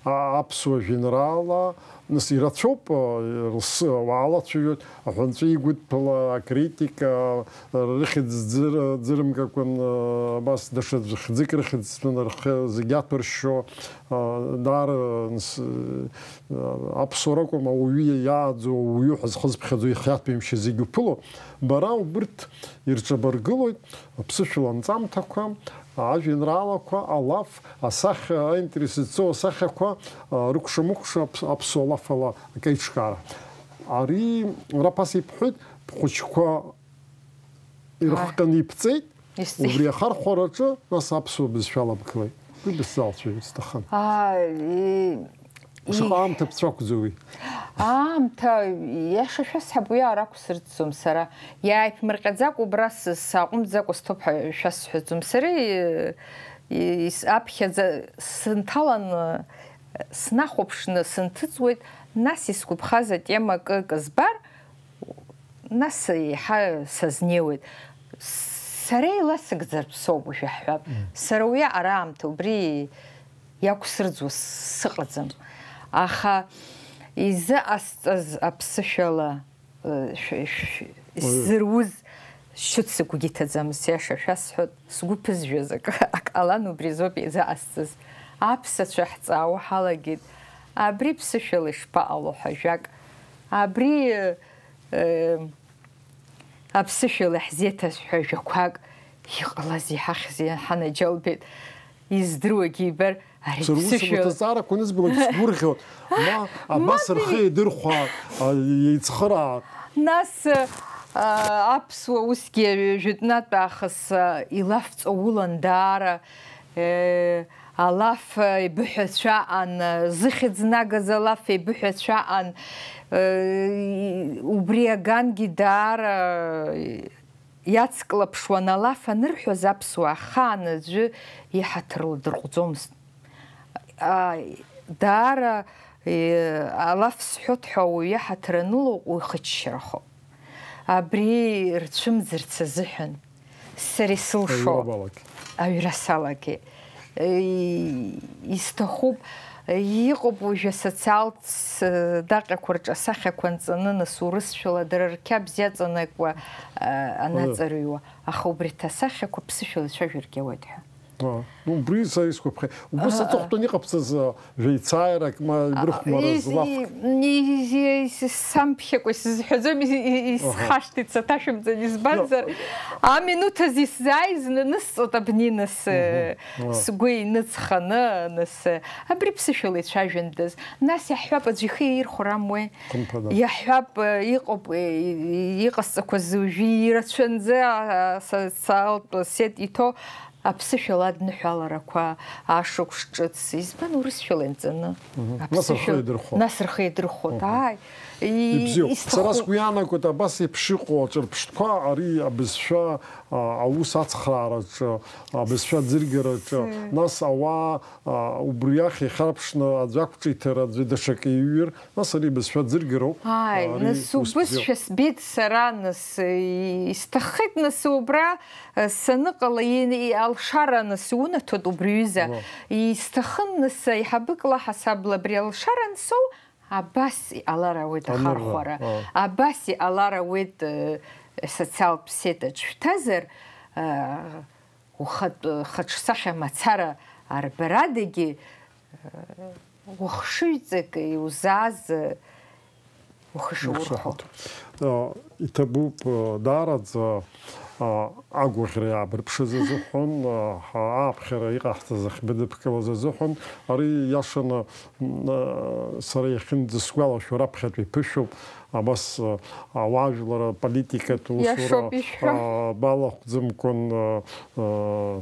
а, аԥсуа жәеинраала, нас, ирацәоуп, а, рс-, ауаа алацәажәоит, аҳәынҵәа игәыдԥала, акритика, рыхьӡ ӡыр-, ӡырымгакәан, а, абас даҽа хьӡык рыхьӡ ҭаны рхы зегь аҭәыршьшьо, а, даара, нас, а, аԥсуара акәым, ауаҩы иааӡо, ауаҩы ҳәа зхызԥхьаӡо ихиаҭәеимшьа зегь уԥыло, бара убырҭ ирҿабаргылоит. Аԥсышәала анҵамҭақәа, ажәеинраалақәа, алаф, асахьа, аинтерес зцу асахьақәа, а, рыкәша-мыкәша аԥс-, аԥсуа лаф ала акеиҿкаара. Ари, ара ԥаса ибҳәоит, бхәыҷқәа ирыхҟьаны ибҵеит, исҵеит. Убри ахархәараҿы, нас, аԥсуа бызшәа аламгылеит. Уи бысзалцәажәар сҭахын. Аа, и-, Шаҟа аамҭа ԥҵәақәӡоу уи? Аамҭа, иаша шәасҳәап, уи ара ақәсырӡӡом сара. Иааиԥмырҟьаӡакәа убра с-, сааҟәымҵӡакәа сҭоуп ҳәа шәасҳәаӡом. Сара, и-, и-, ис-, аԥхьаӡа сынҭаланы, снахәаԥшны сынҭыҵуеит, нас исгәаԥхаз атема акы, акы збар, нас еиҳа сазнеиуеит. Сара еиласыгӡартә соуп, уажәы ҳҳәап. Мм. Сара уи араамҭа убри иақәсырӡуа сыҟаӡам. Аха изыҟасҵаз аԥсышәала, э, шә-, шә-, исзыруз шьҭыц сыгәгьы иҭаӡамызт, сиаша шәасҳәоит, сгәы ԥызжәаз акы, акы ҟалан, убри азоуп изыҟасҵаз. Аԥсацәа ҳҵаауа ҳалагеит, абри ԥсышәала ишԥаҟало ҳәа жәак. Абри, э, аԥсышәала иаҳзеиҭаз ҳәа жәақәак, иҟалаз иҳахьзи ҳанаџьалбеит, издыруагьы ибар, ари Сара ус ԥсышәала. Аҭҵаарақәа анызбалак сгәырӷьоит. Ма абас Мап рхы еидырхәаат, а, еицхыраат. Нас, а, аԥсуа усгьы жәытәнатә аахыс, а, илафҵаулан даара, э, алаф еибыҳәацәа аан, зыхьӡ нагаз алаф еибыҳәацәа аан, э, убри агангьы даара иацклаԥшуан, алаф анырҳәоз аԥсуаа ахаан аӡәы иҳаҭыр лдырҟәӡомызт. А, даара, э, алаф сҳәоит ҳәа ауаҩы иҳаҭыр анылоу, уи хыччарахоуп. Абри рцәымӡырц азыҳәан сара исылшо. Аҩра балагь. Аҩра салагеит. Э, исҭахуп, иҟоуп уажәы асоциалтә даҟьақәа рҿы асахьақәа нҵаны, нас урысшәала дара рқьабз иаҵанакуа, э, анаҵарыҩуа. Аха убри асахьақәа ԥсышәала ицәажәаргьы ауеит ҳәа. Убри са исгәаԥхеит. Убыс аҵыхәтәан иҟабҵаз, а, жәеицааирак ма ибырхәмарыз лафк. Исамԥхьакәа исзыҳәаӡом, исхашҭит, саҭашәымҵан, избанзар, аминуҭ азы исзааиз нанысҵоит абни, нас, сгәы иныҵханы, нас, абри ԥсышәала ицәажәандаз. Нас иаҳҳәап, аӡәы ихы иаирхәар амуеи? Иаҳҳәап, иҟоуп, иҟасҵақәаз уажәы ирацәанӡа асоциалтә сет иҭо аԥсышәала адныҳәаларақәа, ашықәс ҿыц, избан урысшәала ианҵаны? Нас рхы иадырхәо. Нас рхы иадырхәоит, ааи. Ибзиоуп. Сара сгәы иаанагоит, абас еиԥш иҟоу аҿырԥштәқәа, ари абызшәа, а, аус ацхраараҿы, абызшәа аӡыргараҿы, нас ауаа, а, убри иахь ихьарԥшны аӡә ақәҿиҭыр, аӡәы даҽакы иҩыр, нас ари абызшәа аӡыргароуп. Ааи, нас убысшәа сбеит сара, нас, и-, исҭаххеит, нас убра, э, саныҟала, и-, и-, алшара, нас, иунаҭоит убри ҩыза. Исҭахын, нас, аиҳабык лаҳасабла абри алшара ансоу, абас иҟалар ауеит ахархәара, абас иҟалар ауеит, э, социалтә сетаҿ шәҭазар, э, ухатә, хаҿсахьа мацара арбарадагьы, э, уахшыҩҵак иузааз, э, ухы шаурхәо. Иҭабуп, э, даараӡа, э, агәаӷьра иаабырԥшыз азыҳәан, э, ааԥхьара иҟаҳҵаз ахьбыдыԥкылаз азыҳәан, ари иашаны, м, э, сара иахьынӡасгәалашәо раԥхьатәи ԥышәоуп. Абас, а, ауаажәлар аполитикатә усура, а, балахәӡамкәан, а, а,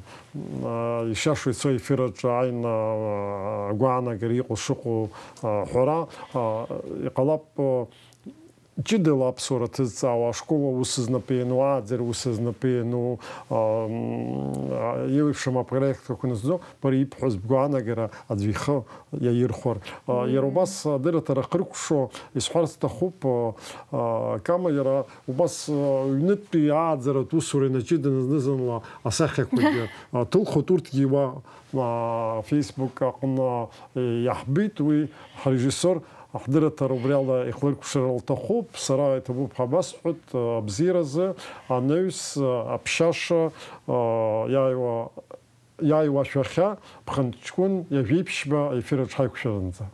а, ишиашоу ицо ефир аҿы ааины, а, агәаанагара иҟоу шыҟоу, а, ҳәара, а, иҟалап, а, ҷыдала аԥсуара ҭызҵаауа, ашкол аус знапы иану, ааӡара ус знапы иану, а, м, а, еиуеиԥшым апроектқәа нызҵо, бара ибҳәаз бгәаанагара аӡәы ихы иаирхәар. А, иара убас адырраҭара ахыркәшо исҳәарц сҭахуп, а, а, Кама, иара убас, а, ҩнытәи ааӡаратә усура инаҷыданы зны-зынла асахьақәагьы, а, ҭылхуеит, урҭгьы уа, а, Facebook аҟны, а, иаҳбеит, уи ҳрежиссиор ҳдырраҭара убри ала ихлыркәшар лҭахуп, сара иҭабуп ҳәа басҳәоит, а, абзиаразы, анаҩс, а, аԥшьаша, а, иааиуа Иааиуа ашәахьа, ԥхынҷкәын ҩажәи ԥшьба аефир аҿы ҳаиқәшәаранӡа.